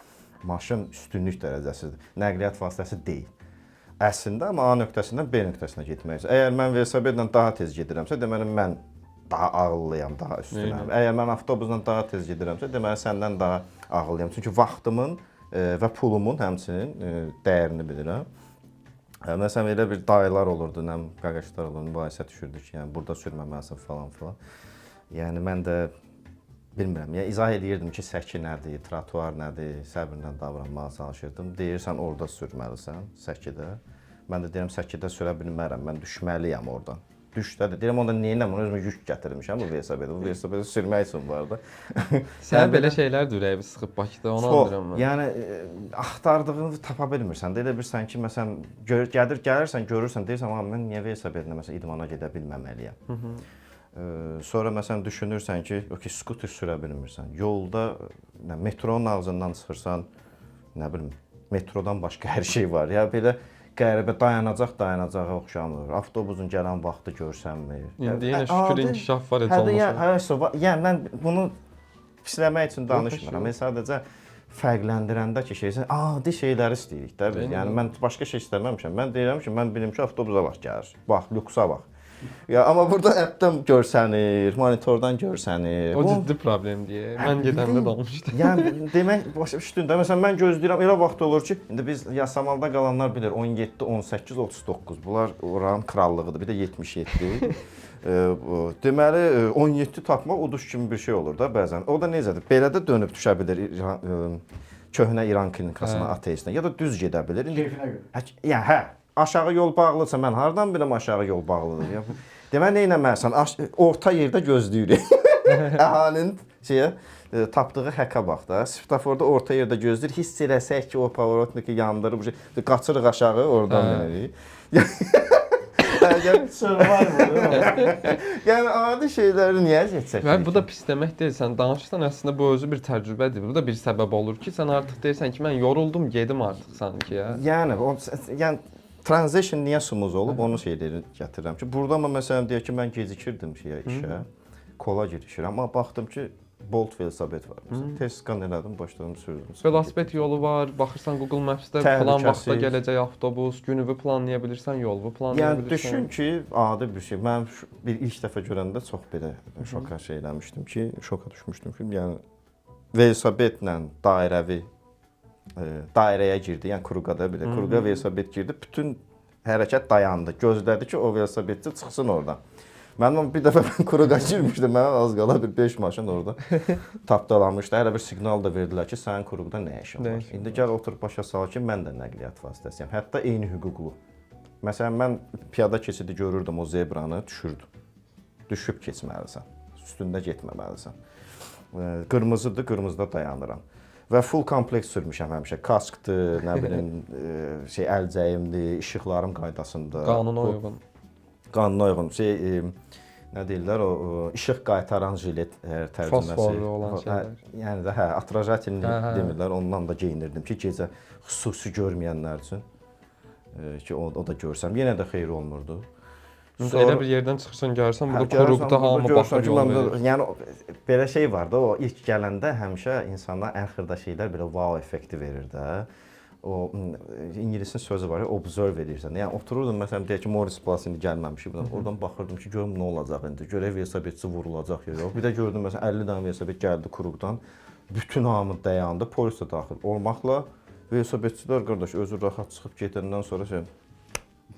maşın üstünlük dərəcəsidir. Nəqliyyat vasitəsi deyil. Əslində amma A nöqtəsindən B nöqtəsinə getmək üçün. Əgər mən velosipedlə daha tez gedirəmsə, deməli mən daha ağıllıyam, daha üstünəm. Əgər mən avtobusla daha tez gedirəmsə, deməli səndən daha ağıllıyam. Çünki vaxtımın və pulumun həmçinin dəyərini bilirəm. Məsələn elə bir dayılar olurdu, nə qaqaşlar olurdu, mübahisə düşürdük ki, yəni burada sürməməlisən falan filan. Yəni mən də bilmirəm. Yəni izah eləyirdim ki, səki nədir, trotuar nədir, səbirlə davranmağa çalışırdım. Deyirsən orada sürməlisən, səkidə. Mən də deyirəm səkidə sürə bilmərəm, mən düşməliyəm ordan. Düş də deyirəm onda nə edirəm, özümə yük gətirmişəm bu velosipedi. Bu velosipedi sürmək üçün var da. Sən belə şeylər də ürəyimi sıxıb Bakıda, onu Çox. anlayıram mən. Yəni axtardığını tapa bilmirsən də. Elə bilirsən ki, məsələn, gəlir, gəlirsən, görürsən, deyirsən, "Ha, mən niyə velosipedlə məsələn idmana gedə bilməməliyəm?" Sonra məsələn düşünürsən ki, okey, skuter sürə bilmirsən. Yolda nə metronun ağzından çıxırsan, nə bilim, metrodan başqa hər şey var. Ya belə qəribə dayanacaq dayanacağa oxşamır. Avtobusun gələn vaxtı görsənmir. İndi yenə şükür inkişaf var heç Hə, olmasa. yəni, hə, var. Yəni mən bunu pisləmək üçün danışmıram. Yox, Mən sadəcə fərqləndirəndə ki, şeysən, adi şeyləri istəyirik də biz. Eynən. Yəni mən başqa şey istəməmişəm. Mən deyirəm ki, mən bilim ki, avtobusa vaxt gəlir. Bax, lüksa bax. Ya amma burada appdən görsənir, monitordan görsənir. O ciddi problem deyə. Mən gedəndə də olmuşdu. Yəni demək başa düşdün də. Məsələn mən gözləyirəm, elə vaxt olur ki, indi biz Yasamalda qalanlar bilir 17, 18, 39. Bunlar oranın krallığıdır. Bir də 77. Deməli 17 tapmaq uduş kimi bir şey olur da bəzən. O da necədir? Belə də dönüb düşə bilər İran, köhnə İran klinikasına, ateistinə ya da düz gedə bilər. İndi Keyfinə görə. Hə, yəni hə, aşağı yol bağlıdırsa mən hardan bilim aşağı yol bağlıdır? Ya, deməli nə etməlisən? Orta yerdə gözləyirik. Əhalinin şeyə tapdığı həkə bax da. Svetoforda orta yerdə gözləyir. Hiss eləsək ki, o pavorotniki yandırıb, şey, qaçırıq aşağı, oradan minirik. Yəni, Survivor. yəni adi şeyləri niyə əziyyət çəkirik? Və bu da pis demək deyil. Sən danışırsan, əslində bu özü bir təcrübədir. Bu da bir səbəb olur ki, sən artıq deyirsən ki, mən yoruldum, gedim artıq sanki ya. Yəni o yəni transition niyə smooth olub onu şeyləri gətirirəm ki, burada amma məsələn deyək ki, mən gecikirdim şeyə işə, kola girişirəm, amma baxdım ki, Bolt velosiped var məsələn. Tez skan elədim, başladım sürdüm. Velosiped yolu var, baxırsan Google Maps-də falan vaxtda Təhlükəsiz. gələcək avtobus, gününü planlaya bilirsən, yolunu planlaya Yəni bilirsən. düşün ki, adi bir şey. Mən bir ilk dəfə görəndə çox belə şoka şey eləmişdim ki, şoka düşmüşdüm ki, yəni velosipedlə dairəvi dairəyə girdi, yəni kruqada belə. Kruqa velosiped girdi, bütün hərəkət dayandı. Gözlədi ki, o velosipedçi çıxsın oradan. Mənim bir dəfə mən kruqa girmişdim, mənə az qala bir 5 maşın orada tapdalanmışdı. Hələ bir siqnal da verdilər ki, sənin kruqda nə işin Nə var? işin İndi gəl otur başa sal ki, mən də nəqliyyat vasitəsiyəm. Hətta eyni hüquqlu. Məsələn, mən piyada keçidi görürdüm o zebranı, düşürdüm. Düşüb keçməlisən. Üstündə getməməlisən. Qırmızıdır, qırmızıda dayanıram. Və full komplekt sürmüşəm həmişə. Kaskdır, nə bilim, şey əlcəyimdir, işıqlarım qaydasında. Qanuna uyğun. Qanuna uyğun. Şey nə deyirlər o işıq qaytaran jilet tərcüməsi. Fosforlu olan şeylər. Yəni də hə, atrajatelni Hə, hə. demirlər, ondan da geyinirdim ki, gecə xüsusi görməyənlər üçün ki, o da görsəm. Yenə də xeyri olmurdu. Sonra... Elə bir yerdən çıxırsan, gəlirsən, Hə, burada görürsən, kruqda burada hamı görürsən baxır ki, yol mən verir. Yəni belə şey var da, o ilk gələndə həmişə insana ən xırda şeylər belə wow effekti verir də. O ingilisin sözü var ya, observe edirsən. Yəni otururdum məsələn deyək ki, Morris Plus indi gəlməmişik buradan. Oradan baxırdım ki, görüm nə olacaq indi. Görək velosipedçi vurulacaq ya yox. Bir də gördüm məsələn 50 dənə velosiped gəldi kruqdan. Bütün hamı dayandı, polis də daxil olmaqla Velosipedçilər qardaş özü rahat çıxıb gedəndən sonra sən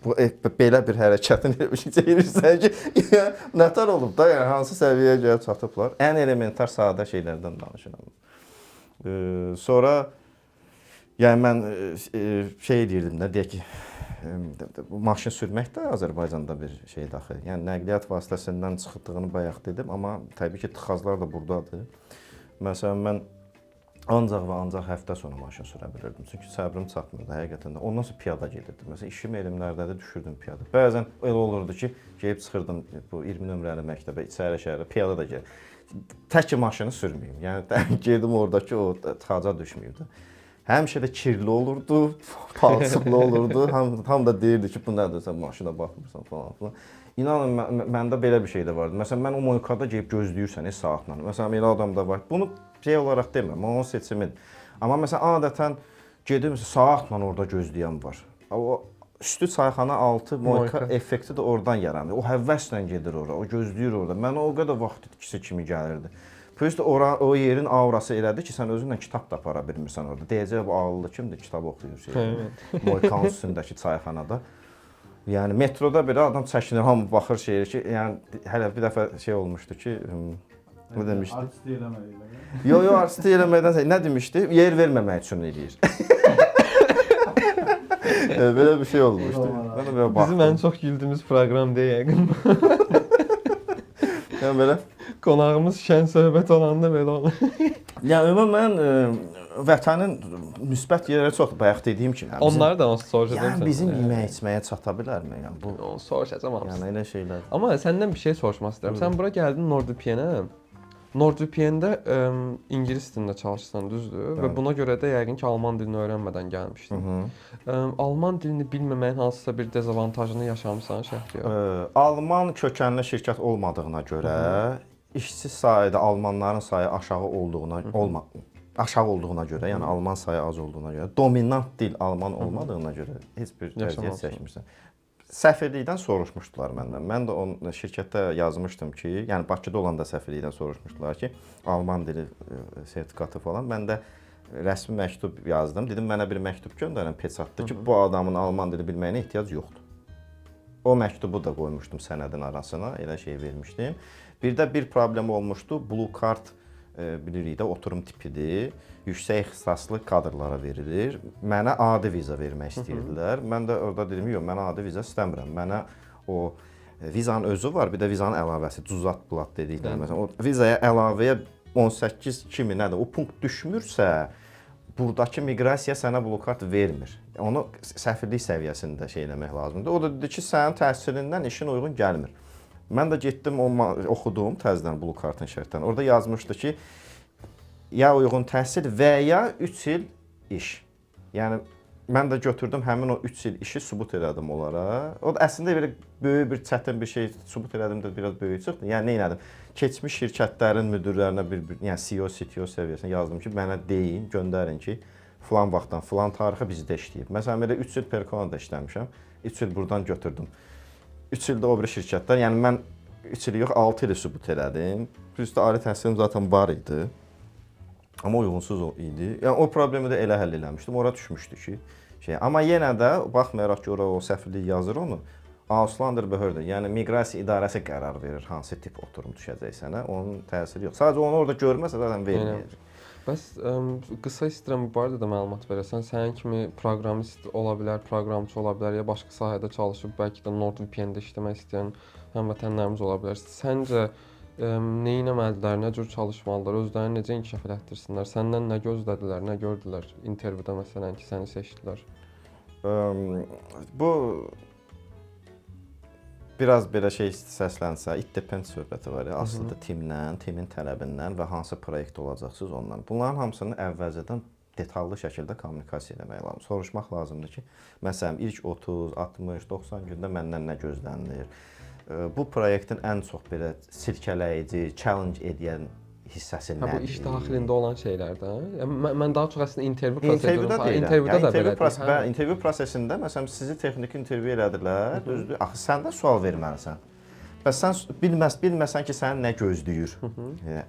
bu belə bir hərəkətin eləyirsən ki, yəni, nətər olub da, yəni hansı səviyyəyə gəlib çatıblar. Ən elementar sadə şeylərdən danışıram. Sonra yəni mən şey eləyirdim də, deyək ki, bu maşın sürmək də Azərbaycanda bir şey daxil. Yəni nəqliyyat vasitəsindən çıxdığını bayaq dedim, amma təbii ki, tıxaclar da burdadır. Məsələn mən ancaq və ancaq həftə sonu maşın sürə bilirdim. Çünki səbrim çatmırdı həqiqətən də. Ondan sonra piyada gedirdim. Məsələn, işim elmlərdədir, düşürdüm piyada. Bəzən elə olurdu ki, gəlib çıxırdım bu 20 nömrəli məktəbə, içəri şəhərə piyada da gəl. Tək ki maşını sürməyim. Yəni gedim oradakı o tıxaca düşməyim də. Həmişə də kirli olurdu, palçıqlı olurdu. Ham da deyirdi ki, bu nədir, sən maşına baxmırsan falan filan. İnanın məndə belə bir şey də vardı. Məsələn, mən o moykada gəlib gözləyirsən saatla. Məsələn, elə adam da var. Bunu şey olaraq demirəm, onun seçimidir. Amma məsələn, adətən gedir məsələn, saatla orada gözləyən var. O üstü çayxana altı moyka effekti də oradan yaranır. O həvəslə gedir ora, o gözləyir orada. Mənə o qədər vaxt itkisi kimi gəlirdi. Plus da ora, o yerin aurası elədir ki, sən özünlə kitab da apara bilmirsən orada. Deyəcək bu ağıllı kimdir, kitab oxuyur şey. Moykanın üstündəki çayxanada. Yəni metroda belə adam çəkinir, hamı baxır şeyir ki, yəni hələ bir dəfə şey olmuşdu ki, nə demişdi? Artist eləməliyəm. Yo, yo, artist eləməkdən nə demişdi? Yer verməmək üçün eləyir. Belə bir şey olmuşdu. Mən də belə baxdım. Bizim ən çox güldüyümüz proqram deyə yəqin. Yəni belə Qonağımız şən söhbət olanda belə olur. Yəni ümumən vətənin müsbət yerləri çoxdur. Bayaq dediyim kimi. Yəni bizim, onları da onsuz soruşacağam. Yəni bizim yemək içməyə çata bilərmi? Yəni bu onu soruşacağam hamısını. Yəni elə şeylər. Amma səndən bir şey soruşmaq istəyirəm. Sən bura gəldin NordVPN-ə. NordVPN-də ingilis dilində çalışırsan, düzdür? Bəli. Və buna görə də yəqin ki, alman dilini öyrənmədən gəlmişdin. Alman dilini bilməməyin hansısa bir dezavantajını yaşamısan, Şəhriyar? Alman kökənli şirkət olmadığına görə işçi sayı da almanların sayı aşağı olduğuna aşağı olduğuna görə, yəni alman sayı az olduğuna görə, dominant dil alman olmadığına görə heç bir əziyyət çəkmirsən. Səfirlikdən soruşmuşdular məndən. Mən də onun şirkətdə yazmışdım ki, yəni Bakıda olanda səfirlikdən soruşmuşdular ki, alman dili sertifikatı falan. Mən də rəsmi məktub yazdım. Dedim mənə bir məktub göndərin peçatda ki, bu adamın alman dili bilməyinə ehtiyac yoxdur. O məktubu da qoymuşdum sənədin arasına, elə şey vermişdim. Bir də bir problem olmuşdu. Blue Card bilirik də oturum tipidir. Yüksək ixtisaslı kadrlara verilir. Mənə adi viza vermək istəyirdilər. Mən də orada dedim, yox, mən adi viza istəmirəm. Mənə o vizanın özü var, bir də vizanın əlavəsi, cüzat plat dedikləri. Məsələn, o vizaya əlavəyə 18 kimi nədir? O punkt düşmürsə, buradakı miqrasiya sənə blue card vermir. Onu səfirlik səviyyəsində şey eləmək lazımdır. O da dedi ki, sənin təhsilindən işin uyğun gəlmir. Mən də getdim, oxudum təzədən Blue Card-ın şərtlərini. Orada yazmışdı ki, ya uyğun təhsil və ya 3 il iş. Yəni mən də götürdüm həmin o 3 il işi sübut elədim onlara. O da əslində belə böyük bir çətin bir şey sübut elədim də biraz böyük çıxdı. Yəni nə elədim? Keçmiş şirkətlərin müdirlərinə bir yəni CEO, CTO səviyyəsinə yazdım ki, mənə deyin, göndərin ki, filan vaxtdan filan tarixə bizdə işləyib. Məsələn, belə 3 il Perkonada işləmişəm. 3 il burdan götürdüm. 3 ildə o biri şirkətlər, yəni mən 3 il yox, 6 il sübut elədim. Plus də ali təhsilim zaten var idi. Amma uyğunsuz idi. Yəni o problemi də elə həll eləmişdim. Ora düşmüşdü ki, şey. Amma yenə də baxmayaraq ki, ora o səfirlik yazır onu. Auslander Behörde, yəni miqrasiya idarəsi qərar verir hansı tip oturum düşəcək sənə. Onun təsiri yox. Sadəcə onu orada görməsə zaten verməyəcək. Bəs qısa istəyirəm bu barədə də məlumat verəsən. Sənin kimi proqramist ola bilər, proqramçı ola bilər ya başqa sahədə çalışıb bəlkə də NordVPN-də işləmək istəyən həmvətənlərimiz ola bilər. Səncə nə etməlidirlər, nə cür çalışmalıdırlar, özlərini necə inkişaf elətdirsinlər? Səndən nə gözlədilər, nə gördülər intervyuda məsələn ki, səni seçdilər? Bu biraz belə şey səslənsə, it depends söhbəti var ya, asılıdır timdən, timin tələbindən və hansı proyekt olacaqsınız ondan. Bunların hamısını əvvəlcədən detallı şəkildə kommunikasiya eləmək lazımdır. Soruşmaq lazımdır ki, məsələn, ilk 30, 60, 90 gündə məndən nə gözlənilir? Bu proyektin ən çox belə silkələyici, challenge edən hissəsi nədir? Bu iş daxilində olan şeylərdə. Yəni mən daha çox əslində intervyu prosedurunda, intervyuda da belədir. İntervyu prosesində məsələn sizi texniki intervyu elədilər, düzdür? Axı sən də sual verməlisən. Bəs sən bilməsən ki, səni nə gözləyir.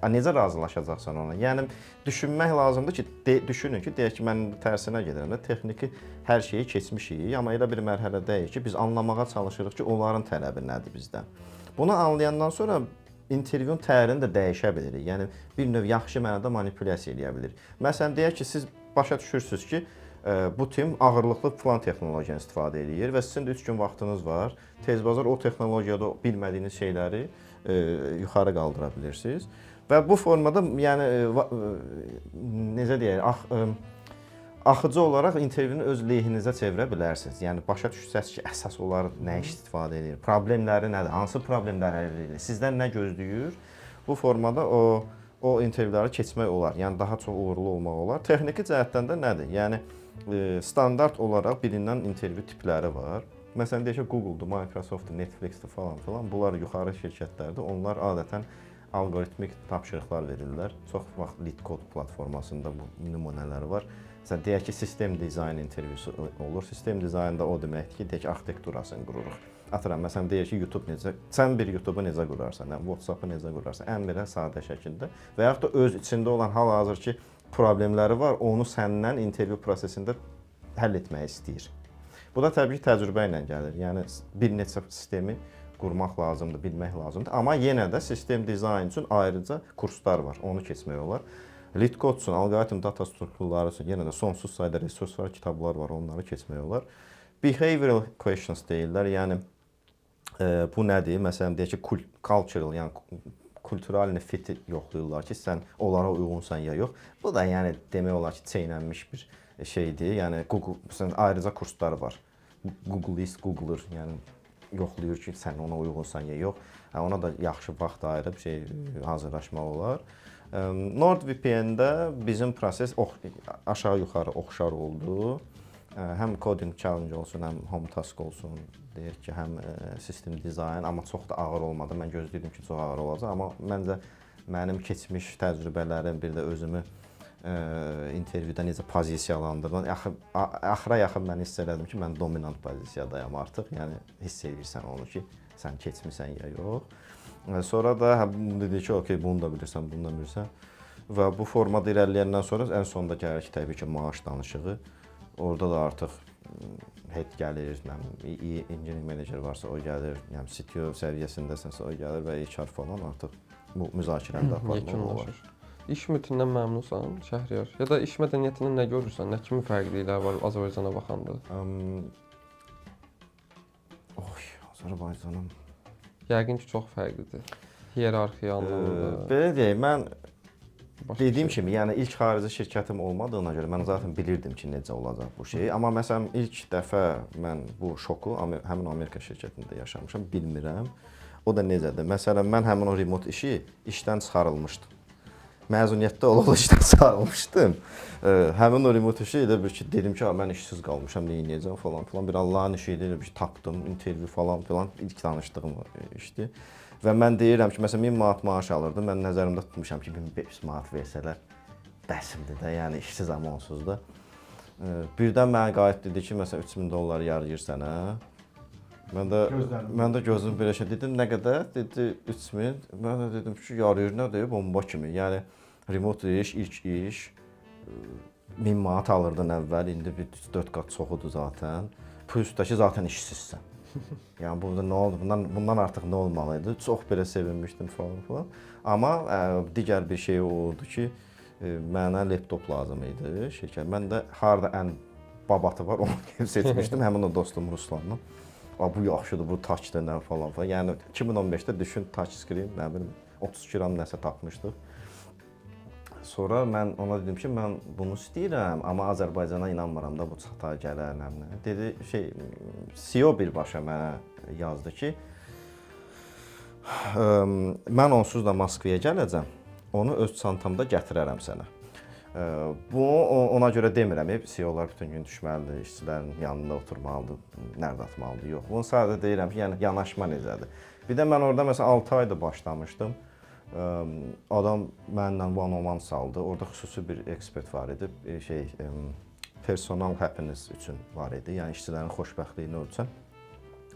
Necə razılaşacaqsan ona? Yəni düşünmək lazımdır ki, düşünün ki, deyək ki, mən indi tərsinə gedirəm də, texniki hər şeyi keçmişik, amma elə bir mərhələdəyik ki, biz anlamağa çalışırıq ki, onların tələbi nədir bizdən. Bunu anlayandan sonra intervyunun tərini də dəyişə bilirik. Yəni bir növ yaxşı mənada manipulyasiya eləyə bilirik. Məsələn, deyək ki, siz başa düşürsüz ki, bu tim ağırlıqlı filan texnologiyadan istifadə eləyir və sizin də 3 gün vaxtınız var. Tez bazar o texnologiyada bilmədiyiniz şeyləri yuxarı qaldıra bilirsiniz. Və bu formada, yəni necə deyək, axıcı olaraq intervyunu öz lehinizə çevirə bilərsiniz. Yəni başa düşsəz ki, əsas onlar nə istifadə edir, problemləri nədir, hansı problemləri həll edir, sizdən nə gözləyir. Bu formada o intervyuları keçmək olar. Yəni daha çox uğurlu olmaq olar. Texniki cəhətdən də nədir? Yəni standart olaraq bilinən intervyu tipləri var. Məsələn, deyək ki, Google-dur, Microsoft-dur, Netflix-dir falan filan. Bunlar yuxarı şirkətlərdir. Onlar adətən alqoritmik tapşırıqlar verirlər. Çox vaxt LeetCode platformasında bu nümunələri var. Məsələn, deyək ki, sistem dizayn intervyusu olur. Sistem dizaynda o deməkdir ki, deyək ki, arxitekturasını qururuq. Atıram, məsələn, deyək ki, YouTube necə, sən bir YouTube-u necə qurarsan, yəni WhatsApp-ı necə qurarsan, ən belə sadə şəkildə və yaxud da öz içində olan hal-hazırki problemləri var, onu səndən intervyu prosesində həll etməyi istəyir. Bu da təbii ki, təcrübə ilə gəlir. Yəni bir neçə sistemi qurmaq lazımdır, bilmək lazımdır. Amma yenə də sistem dizayn üçün ayrıca kurslar var, onu keçmək olar. LeetCode üçün, alqoritm data strukturları üçün yenə də sonsuz sayda resurs var, kitablar var, onları keçmək olar. Behavioral questions deyirlər. Yəni bu nədir? Məsələn, deyək ki, cultural, yəni kultural fit yoxlayırlar ki, sən onlara uyğunsan ya yox. Bu da yəni demək olar ki, çeynənmiş bir şeydir. Yəni Google, məsələn, ayrıca kurslar var. Google is Googler, yəni yoxlayır ki, sən ona uyğunsan ya yox. Hə, ona da yaxşı vaxt ayırıb şey hazırlaşmaq olar. NordVPN-də bizim proses aşağı-yuxarı oxşar oldu. Həm coding challenge olsun, həm home task olsun, deyək ki, həm system design, amma çox da ağır olmadı. Mən gözləyirdim ki, çox ağır olacaq, amma məncə mənim keçmiş təcrübələrim, bir də özümü intervyuda necə pozisiyalandırdım. Axıra yaxın mən hiss elədim ki, mən dominant pozisiyadayam artıq. Yəni hiss edirsən onu ki, sən keçmisən ya yox. Sonra da hə, dedi ki, okey, bunu da bilirsən, bunu da bilirsən. Və bu formada irəliləyəndən sonra ən sonda gəlir ki, təbii ki, maaş danışığı. Orada da artıq head gəlir, nə bilim, engineering manager varsa o gəlir, yəni CTO səviyyəsindəsənsə o gəlir və HR falan artıq bu müzakirəni də aparmaq olar. Yekunlaşır. İş mühitindən məmnunsan, Şəhriyar? Ya da iş mədəniyyətində nə görürsən? Nə kimi fərqliliklər var Azərbaycana baxanda? Oy, Azərbaycanım. Yəqin ki, çox fərqlidir. Hiyerarxiya anlamında. Belə deyək, mən Başqa dediyim şey. kimi, yəni ilk xarici şirkətim olmadığına görə mən zaten bilirdim ki, necə olacaq bu şey. Amma məsələn ilk dəfə mən bu şoku həmin Amerika şirkətində yaşamışam, bilmirəm. O da necədir? Məsələn, mən həmin o remote işi işdən çıxarılmışdım. Məzuniyyətdə ola-ola işdən çıxarılmışdım. Həmin o remote işi elə bir ki, dedim ki, mən işsiz qalmışam, nə edəcəm falan filan. Bir Allahın işi idi, elə bir ki, tapdım, intervyu falan filan ilk danışdığım işdi. Və mən deyirəm ki, məsələn 1000 manat maaş alırdım. Mən nəzərimdə tutmuşam ki, 1500 manat versələr bəsimdir də, yəni işsiz amma onsuz da. Birdən mənə qayıt dedi ki, məsələn 3000 dollar yarayır sənə. Mən də Gözlərim. mən də gözüm belə şey dedim, nə qədər? Dedi 3000. Mən də dedim ki, yarayır nədir? Bomba kimi. Yəni remote iş, ilk iş 1000 manat alırdın əvvəl, indi bir 4 qat çoxudur zaten. Plus da ki, zaten işsizsən. Yəni burada nə oldu? Bundan artıq nə olmalı idi? Çox belə sevinmişdim falan filan. Amma digər bir şey oldu ki, mənə laptop lazım idi şirkət. Mən də harda ən babatı var, onu gedib seçmişdim. Həmin o dostum Ruslanla. A, bu yaxşıdır, bu touchdır nə falan filan. Yəni 2015-də düşün touch screen, nə bilim 30 gram nəsə tapmışdıq. Sonra mən ona dedim ki, mən bunu istəyirəm, amma Azərbaycana inanmıram da bu çata gələr, nə bilim. Dedi şey CEO birbaşa mənə yazdı ki, mən onsuz da Moskvaya gələcəm. Onu öz çantamda gətirərəm sənə. Bunu ona görə demirəm, CEO-lar bütün gün düşməlidir, işçilərin yanında oturmalıdır, nərd atmalıdır. Yox, bunu sadəcə deyirəm ki, yəni yanaşma necədir. Bir də mən orada məsələn 6 ayda başlamışdım. Adam mənlə one on one saldı. Orada xüsusi bir ekspert var idi. Şey personal happiness üçün var idi. Yəni işçilərin xoşbəxtliyini ölçən.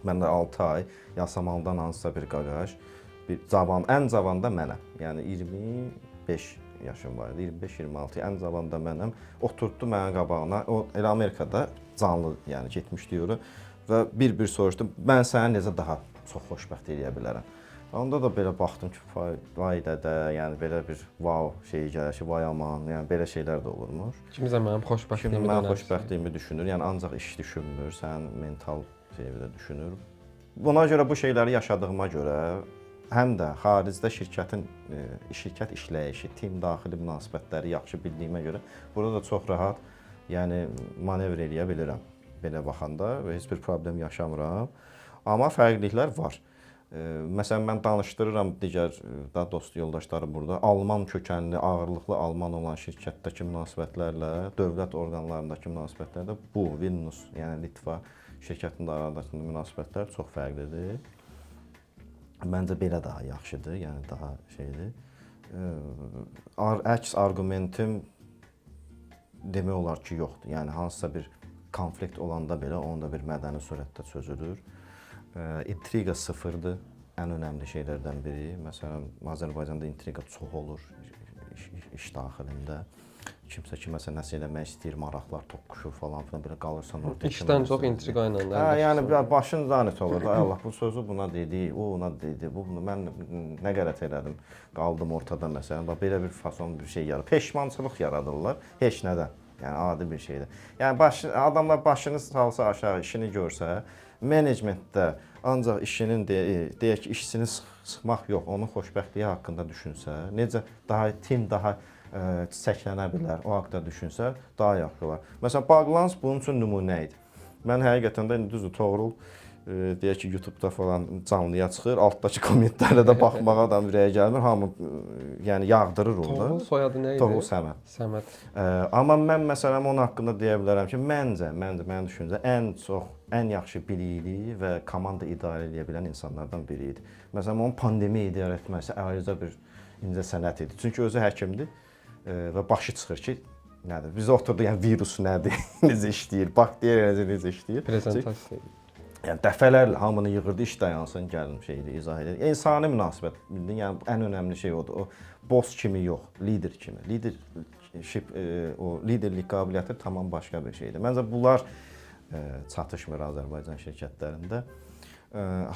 Mən də 6 ay Yasamaldan hansısa bir qaqaş, bir cavan, ən cavan da mənəm. Yəni 25 yaşım var idi, 25-26, ən cavan da mənəm. Oturtdu mənim qabağına. O elə Amerikada canlı, yəni getmişdi ora və bir-bir soruşdu. Mən səni necə daha çox xoşbəxt eləyə bilərəm? Onda da belə baxdım ki, vay, vay dədə, yəni belə bir wow şeyi gəlir ki, vay aman, yəni belə şeylər də olurmuş. Kimsə mənim Kim xoşbəxtliyimi mənim də xoşbəxtliyimi düşünür, yəni ancaq iş düşünmür, sənin mental şeyini də düşünür. Buna görə bu şeyləri yaşadığıma görə həm də xaricdə şirkətin şirkət işləyişi, tim daxili münasibətləri yaxşı bildiyimə görə burada da çox rahat, yəni manevr eləyə bilirəm belə baxanda və heç bir problem yaşamıram. Amma fərqliliklər var. Məsələn mən danışdırıram digər da dost yoldaşlarım burada Alman kökənli, ağırlıqlı Alman olan şirkətdəki münasibətlərlə dövlət orqanlarındakı münasibətlərdə bu Vilnius, yəni Litva şirkətinin arasındakı münasibətlər çox fərqlidir. Məncə belə daha yaxşıdır, yəni daha şeydir. Əks arqumentim demək olar ki, yoxdur. Yəni hansısa bir konflikt olanda belə onun da bir mədəni surətdə çözülür. İntriqa sıfırdır. Ən önəmli şeylərdən biri. Məsələn, Azərbaycanda intriqa çox olur iş daxilində. Kimsə kiməsə nəsə eləmək istəyir, maraqlar toqquşur falan filan, belə qalırsan orada. İşdən çox intriqa ilə də. Hə, yəni başın zanit olur da. Ay Allah, bu sözü buna dedi, o ona dedi, bu bunu mən nə qələt elədim, qaldım ortada məsələn. Bax belə bir fason bir şey yaradır. Peşmançılıq yaradırlar heç nədən. Yəni adi bir şeydir. Yəni adamlar başını salsa aşağı, işini görsə, menecmentdə ancaq işinin deyək ki, işçini sıxmaq yox, onun xoşbəxtliyi haqqında düşünsə, necə daha tim daha çiçəklənə bilər, o haqda düşünsə daha yaxşı olar. Məsələn, Bağlans bunun üçün nümunə idi. Mən həqiqətən də indi düzdür, Toğrul deyək ki, YouTube-da falan canlıya çıxır, altdakı kommentlərə də baxmağa adam ürəyə gəlmir. Hamı yəni yağdırır orada. Toğrul soyadı nə idi? Toğrul Səməd. Səməd. Amma mən məsələn onun haqqında deyə bilərəm ki, məncə mənim düşüncə ən çox, ən yaxşı bilikli və komanda idarə edə bilən insanlardan biri idi. Məsələn, onun pandemiya idarə etməsi ayrıca bir incə sənət idi. Çünki özü həkimdir və başı çıxır ki, nədir? Biz oturduq, yəni virus nədir, necə işləyir, bakteriya necə işləyir. Prezentasiya. Yəni dəfələrlə hamını yığırdı, iş dayansın, gəlin şeydir, izah edir. İnsani münasibət, bildin, yəni ən önəmli şey odur. O boss kimi yox, lider kimi. Leadership, o liderlik qabiliyyəti tamam başqa bir şeydir. Məncə bunlar çatışmır Azərbaycan şirkətlərində.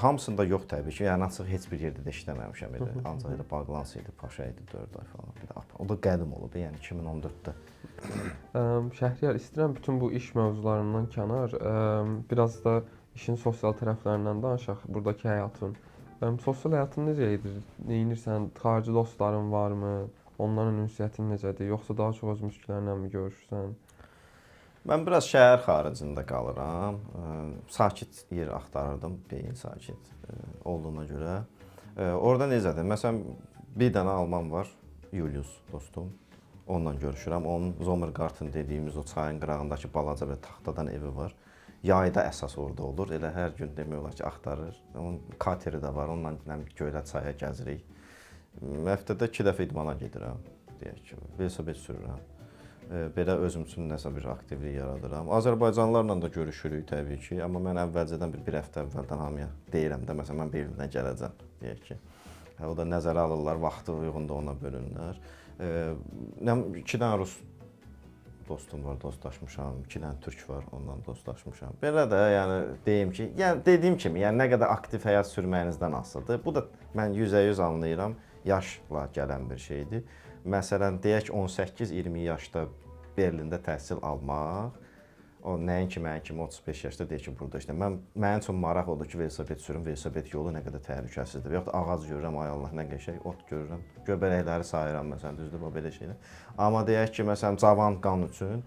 Hamısında yox təbii ki. Yəni açıq heç bir yerdə də işləməmişəm elə. Ancaq elə Bağlans idi, Paşa idi 4 ay falan. Bir də o da qədim olub, yəni 2014-də. Şəhriyar, istəyirəm bütün bu iş mövzularından kənar, biraz da işin sosial tərəflərindən danışaq, buradakı həyatın. Sosial həyatın necə gedir? Nə edirsən? Xarici dostların varmı? Onların ünsiyyətin necədir? Yoxsa daha çox öz müşkilərlə mi görüşürsən? Mən biraz şəhər xaricində qalıram. Sakit yer axtarırdım, beyin sakit olduğuna görə. Orada necədir? Məsələn, bir dənə alman var, Julius dostum. Onunla görüşürəm. Onun Zomergarten dediyimiz o çayın qırağındakı balaca bir taxtadan evi var. Yayda əsas orada olur. Elə hər gün demək olar ki, axtarır. Onun kateri də var. Onunla göylə çaya gəzirik. Həftədə 2 dəfə idmana gedirəm, deyək ki, velosiped sürürəm. Belə özüm üçün nəsə bir aktivlik yaradıram. Azərbaycanlılarla da görüşürük təbii ki, amma mən əvvəlcədən bir həftə əvvəldən hamıya deyirəm də, məsələn, mən Berlinə gələcəm, deyək ki. O da nəzərə alırlar, vaxtı uyğun da ona bölünlər. 2 dənə rus dostum var, dostlaşmışam, 2 dənə türk var, ondan dostlaşmışam. Belə də, yəni deyim ki, yəni dediyim kimi, yəni nə qədər aktiv həyat sürməyinizdən asılıdır. Bu da mən 100% anlayıram, yaşla gələn bir şeydir. Məsələn, deyək 18-20 yaşda Berlində təhsil almaq, o nəinki mənim kimi 35 yaşda deyək ki, burada işləyirəm. Mənim üçün maraq odur ki, velosiped sürüm, velosiped yolu nə qədər təhlükəsizdir. Və yaxud da ağac görürəm, ay Allah nə qəşəng, ot görürəm, göbələkləri sayıram məsələn, düzdür, bu belə şeylər. Amma deyək ki, məsələn, cavan qan üçün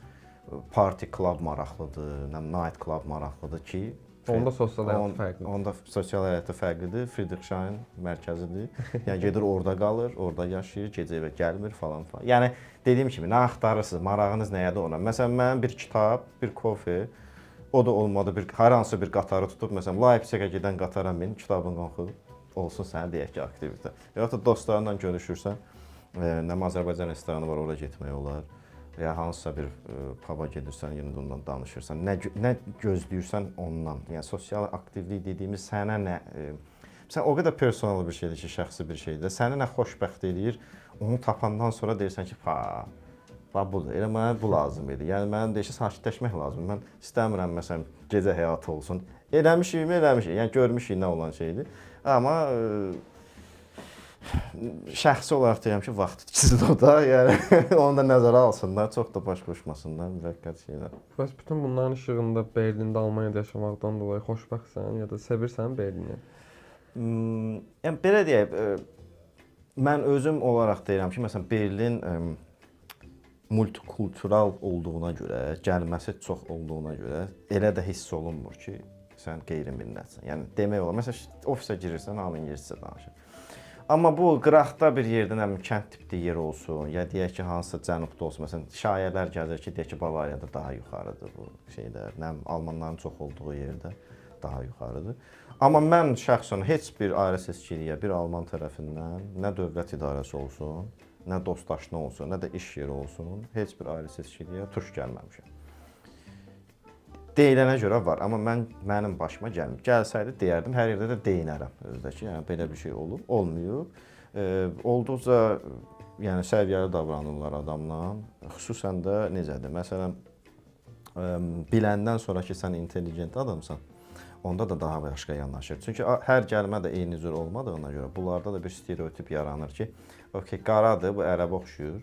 party club maraqlıdır, night club maraqlıdır ki, onda sosial həyatı fərqlidir. Onda sosial həyatı fərqlidir. Friedrichshain mərkəzidir. Yəni gedir orada qalır, orada yaşayır, gecə evə gəlmir falan filan. Yəni dediyim kimi nə axtarırsınız, marağınız nəyədir ona. Məsələn, mənim bir kitab, bir kofe, o da olmadı bir hər hansı bir qatarı tutub məsələn Leipzigə gedən qatara min, kitabını oxu, olsun sənə deyək ki, aktivitə. Ya da dostlarınla görüşürsən, nə Azərbaycan restoranı var, ora getmək olar. Ya hansısa bir puba gedirsən, yenə də ondan danışırsan. Nə gözləyirsən ondan. Yəni sosial aktivlik dediyimiz sənə nə məsələn o qədər personal bir şeydir ki, şəxsi bir şeydir. Səni nə xoşbəxt eləyir, onu tapandan sonra deyirsən ki, pa, bax budur. Elə mənə bu lazım idi. Yəni mənim deyir ki, sakitləşmək lazımdır. Mən istəmirəm məsələn gecə həyatı olsun. Eləmişik, eləmişik. Yəni görmüşük nə olan şeydir. Amma şəxsi olaraq deyirəm ki, vaxt itkisidir o da. Yəni onu da nəzərə alsınlar, çox da baş qoşmasınlar müvəqqəti şeylər. Bəs bütün bunların işığında Berlində, Almaniyada yaşamaqdan dolayı xoşbəxtsən ya da sevirsən Berlini? Yəni belə deyək, mən özüm olaraq deyirəm ki, məsələn Berlin multikultural olduğuna görə, gəlməsi çox olduğuna görə elə də hiss olunmur ki, sən qeyri-millətsən. Yəni demək olar, məsələn ofisə girirsən, hamı ingiliscə danışır. Amma bu qıraqda bir yerdə, nə bilim, kənd tipli yer olsun, ya deyək ki, hansısa cənubda olsun. Məsələn, şayələr gəlir ki, deyək ki, Bavariyada daha yuxarıdır bu şeylər. Nə bilim, almanların çox olduğu yerdə daha yuxarıdır. Amma mən şəxsən heç bir ayrı seçkiliyə bir alman tərəfindən nə dövlət idarəsi olsun, nə dostaşna olsun, nə də iş yeri olsun, heç bir ayrı seçkiliyə tuş gəlməmişəm. Deyilənə görə var, amma mənim başıma gəlmir. Gəlsəydi deyərdim, hər yerdə də deyinərəm özdəki. Yəni belə bir şey olub, olmayıb. Olduqca yəni səviyyəli davranırlar adamla. Xüsusən də necədir? Məsələn, biləndən sonra ki, sən intelligent adamsan, onda da daha başqa yanaşır. Çünki hər gəlmə də eyni cür olmadığına görə bunlarda da bir stereotip yaranır ki, okey, qaradır, bu ərəbə oxşuyur.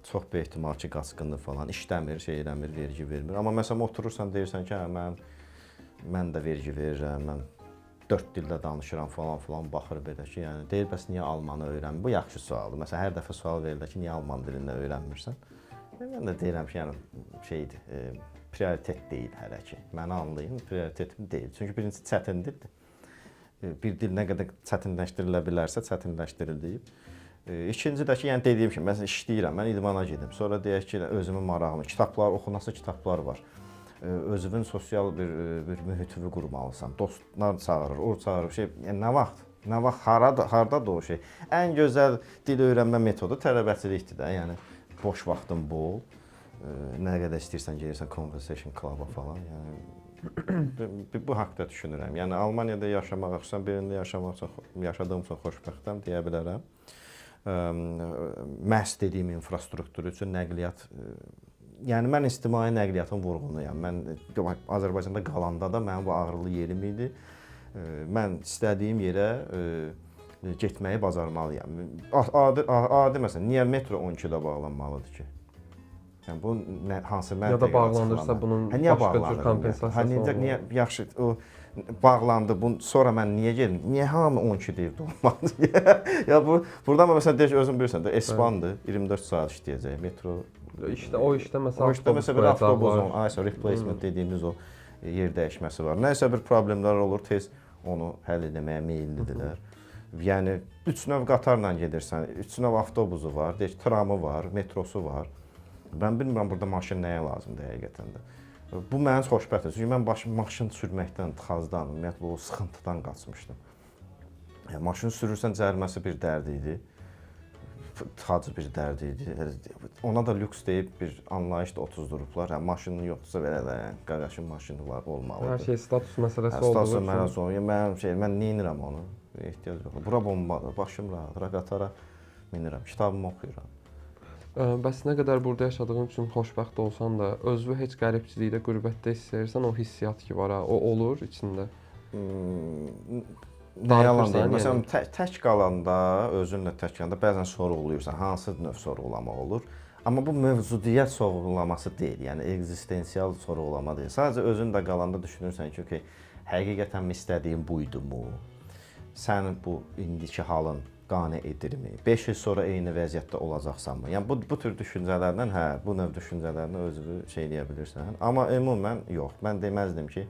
Çox bir ehtimal ki, qaçqındır falan, işləmir, şey eləmir, vergi vermir. Amma məsələn oturursan, deyirsən ki, hə, mən də vergi verirəm, mən 4 dildə danışıram falan filan, baxır belə ki, yəni deyir bəs niyə almanı öyrənmir? Bu yaxşı sualdır. Məsələn, hər dəfə sual verilir ki, niyə alman dilində öyrənmirsən? Mən də deyirəm ki, yəni şeydir, prioritet deyil hələ ki. Məni anlayın, prioritetim deyil. Çünki birincisi çətindir. Bir dil nə qədər çətinləşdirilə bilərsə, çətinləşdirilib. İkinci də ki, yəni dediyim kimi, məsələn işləyirəm, mən idmana gedim. Sonra deyək ki, özümün marağımı, kitablar, oxunası kitablar var. Özünün sosial bir mühitini qurmalısan. Dostlar çağırır, o çağırır, şey, yəni nə vaxt, nə vaxt, hardadır o şey? Ən gözəl dil öyrənmə metodu tələbəçilikdir də. Yəni boş vaxtın bol. Nə qədər istəyirsən gedirsən conversation club-a falan. Yəni bu haqda düşünürəm. Yəni Almaniyada yaşamaq, xüsusən Berlində yaşamaq üçün, yaşadığım üçün xoşbəxtəm deyə bilərəm. Məhz dediyim infrastruktur üçün nəqliyyat, yəni mən ictimai nəqliyyatın vurğunuyam. Mən Azərbaycanda qalanda da mənim bu ağrılı yerim idi. Mən istədiyim yerə getməyi bacarmalıyam. Adi məsələn, niyə metro 12-də bağlanmalıdır ki? Yəni bu nə, hansı məntiqə? Ya da bağlanırsa bunun başqa cür kompensasiyası olmalı. Niyə yaxşı o bağlandı, bu sonra mən niyə gedim? Niyə hamı 12-də evdə olmalıdır? Ya bu buradan məsələn deyək özün bilirsən də S1-dır, 24 saat işləyəcək metro. İşte o işdə məsələn o işdə məsələn bir avtobus, aysa replacement dediyimiz o yer dəyişməsi var. Nəsə bir problemlər olur, tez onu həll etməyə meyillidirlər. Yəni 3 növ qatarla gedirsən, 3 növ avtobusu var, deyək tramı var, metrosu var. Mən bilmirəm burada maşın nəyə lazımdır həqiqətən də. Bu məni xoşbəxt edir. Çünki mən maşın sürməkdən, tıxacdan, ümumiyyətlə o sıxıntıdan qaçmışdım. Yəni maşın sürürsən cəriməsi bir dərd idi. Tıxacı bir dərd idi. Ona da lüks deyib bir anlayış da otuzdurublar. Yəni maşının yoxdursa belə də, yəni qardaşın maşını var, olmalıdır. Hər şey status məsələsi olduğu status üçün. Məsələsi oldu. Mənim şey, mən nə edirəm onu? Ehtiyac yoxdur. Bura bombadır, başım rahat, qatara minirəm, kitabımı oxuyuram. Bəs nə qədər burada yaşadığın üçün xoşbəxt olsan da, özünü heç qəribçilikdə, qürbətdə hiss edirsən, o hissiyat ki var ha, o olur içində. Nə yalan deyim, məsələn, tək qalanda, özünlə tək qalanda bəzən sorğuluyursan, hansı növ sorğulama olur. Amma bu mövcudiyyət sorğulaması deyil, yəni ekzistensial sorğulama deyil. Sadəcə özünlə qalanda düşünürsən ki, okey, həqiqətən istədiyim buydumu? Sənin bu indiki halın qane edirmi? 5 il sonra eyni vəziyyətdə olacaqsanmı? Yəni bu tür düşüncələrlə, hə, bu növ düşüncələrlə özünü şey eləyə bilirsən. Amma ümumən yox. Mən deməzdim ki,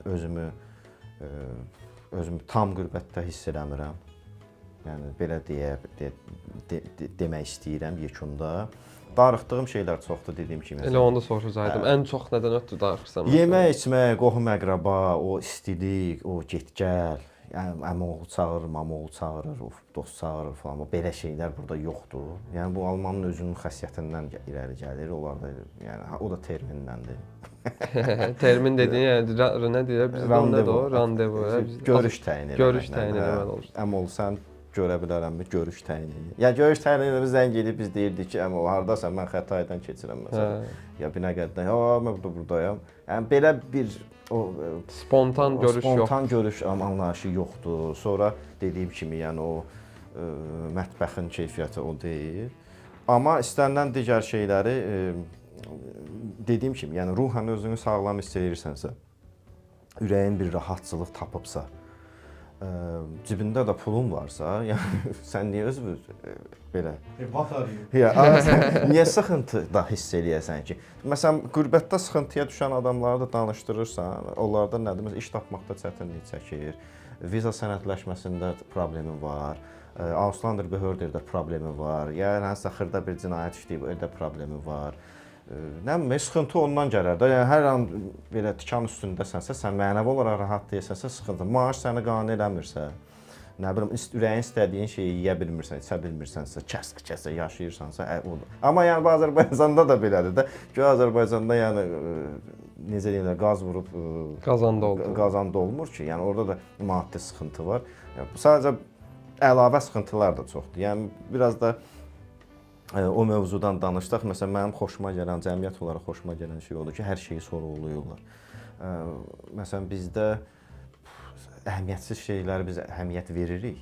özümü tam qürbətdə hiss eləmirəm. Yəni belə demək istəyirəm yekunda. Darıxdığım şeylər çoxdur dediyim kimi. Elə onu da soruşacaqdım. Ən çox nədən ötrü darıxırsan? Yemək, içmək, qohum əqraba, o istilik, o get-gəl. Yəni əmioğlu çağırır, mamoğlu çağırır, dost çağırır falan. Bu belə şeylər burada yoxdur. Yəni bu Almanın özünün xəssiyyətindən irəli gəlir. Onlar da yəni o da terminləndir. Termin dediyin, yəni nə deyirlər? Bizdə nədir o? Randevu. Görüş təyin eləmək. Görüş təyin eləmək olur. Əmioğlu sən görə bilərəmmi? Görüş təyin eləyir. Yəni görüş təyin eləmək zəng eləyib biz deyirdik ki, əmioğlu hardasan? Mən Xətaydan keçirəm məsələn. Ya Binəqədidən. Ha, mən burada buradayam. Yəni belə bir o spontan görüş yox. Spontan görüş anlayışı yoxdur. Sonra dediyim kimi, yəni o mətbəxin keyfiyyəti o deyil. Amma istənilən digər şeyləri dediyim kimi, yəni ruhən özünü sağlam hiss edirsənsə, ürəyin bir rahatçılıq tapıbsa, cibində də pulun varsa, yəni sən niyə özünü belə What are you? Ya, niyə sıxıntı da hiss eləyəsən ki? Məsələn, qürbətdə sıxıntıya düşən adamları da danışdırırsan, onlarda nədir? Məsələn, iş tapmaqda çətinlik çəkir, viza sənədləşməsində problemi var, Auslander Behörderdə problemi var, ya hansısa xırda bir cinayət işləyib, evdə problemi var. Nə bilim, sıxıntı ondan gələr də. Yəni hər an belə tikan üstündəsənsə, sən mənəvi olaraq rahat deyilsənsə, sıxıntı. Maaş səni qane eləmirsə, nə bilim, ürəyin istədiyin şeyi yeyə bilmirsən, içə bilmirsənsə, kəsə-kəsə yaşayırsansa, odur. Amma yəni bu Azərbaycanda da belədir də. Güya Azərbaycanda yəni necə deyirlər, qaz vurub qazanda oldu. Qazanda olmur ki. Yəni orada da maddi sıxıntı var. Yəni, sadəcə əlavə sıxıntılar da çoxdur. Yəni biraz da o mövzudan danışdıq. Məsələn, mənim xoşuma gələn, cəmiyyət olaraq xoşuma gələn şey odur ki, hər şeyi sorğuluyurlar. Məsələn, bizdə əhəmiyyətsiz şeylərə biz əhəmiyyət veririk.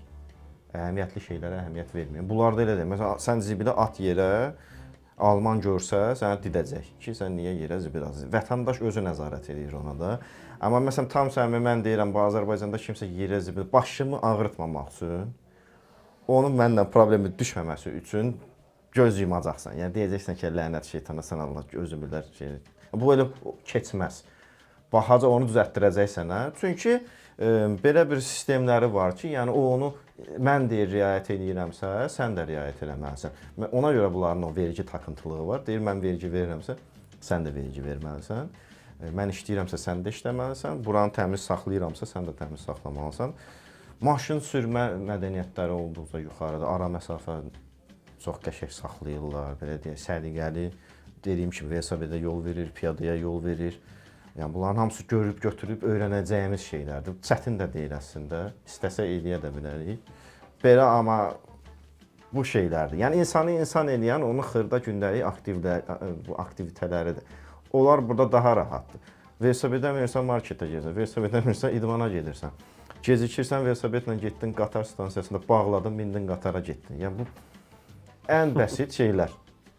Əhəmiyyətli şeylərə əhəmiyyət vermirik. Bunlar da elə deyil. Məsələn, sən zibilə at yerə, Alman görsə, sənə didəcək ki, sən niyə yerə zibil atırsan? Vətəndaş özü nəzarət edir ona da. Amma məsələn, tam səmimi mən deyirəm, bu Azərbaycanda kimsə yerə zibil, başımı ağrıtmamaq üçün, onun mənlə problemi düşməməsi üçün göz yumacaqsan. Yəni deyəcəksən ki, lənət şeytana, sən Allah özün bilər şey. Bu elə keçməz. Baxaca onu düzəltdirəcəksən, hə? Çünki belə bir sistemləri var ki, yəni o onu mən deyir riayət eləyirəmsə, sən də riayət eləməlisən. Ona görə bunların o vergi takıntılığı var. Deyir mən vergi verirəmsə, sən də vergi verməlisən. Mən işləyirəmsə, sən də işləməlisən. Buranı təmiz saxlayıramsa, sən də təmiz saxlamalısan. Maşın sürmə mədəniyyətləri olduqca yuxarıda, ara məsafə çox qəşəng saxlayırlar, belə deyək, səliqəli, dediyim kimi velosipedə yol verir, piyadaya yol verir. Yəni bunların hamısı görüb, götürüb öyrənəcəyimiz şeylərdir. Çətin də deyil əslində, istəsə eləyə də bilərik. Belə amma bu şeylərdir. Yəni insanı insan eləyən onun xırda gündəlik aktivitələridir. Onlar burada daha rahatdır. Velosipedə minirsən, marketə gedirsən, velosipedə minirsən, idmana gedirsən. Gecikirsən, velosipedlə getdin, qatar stansiyasında bağladın, mindin qatara getdin. Yəni bu ən bəsit şeylər.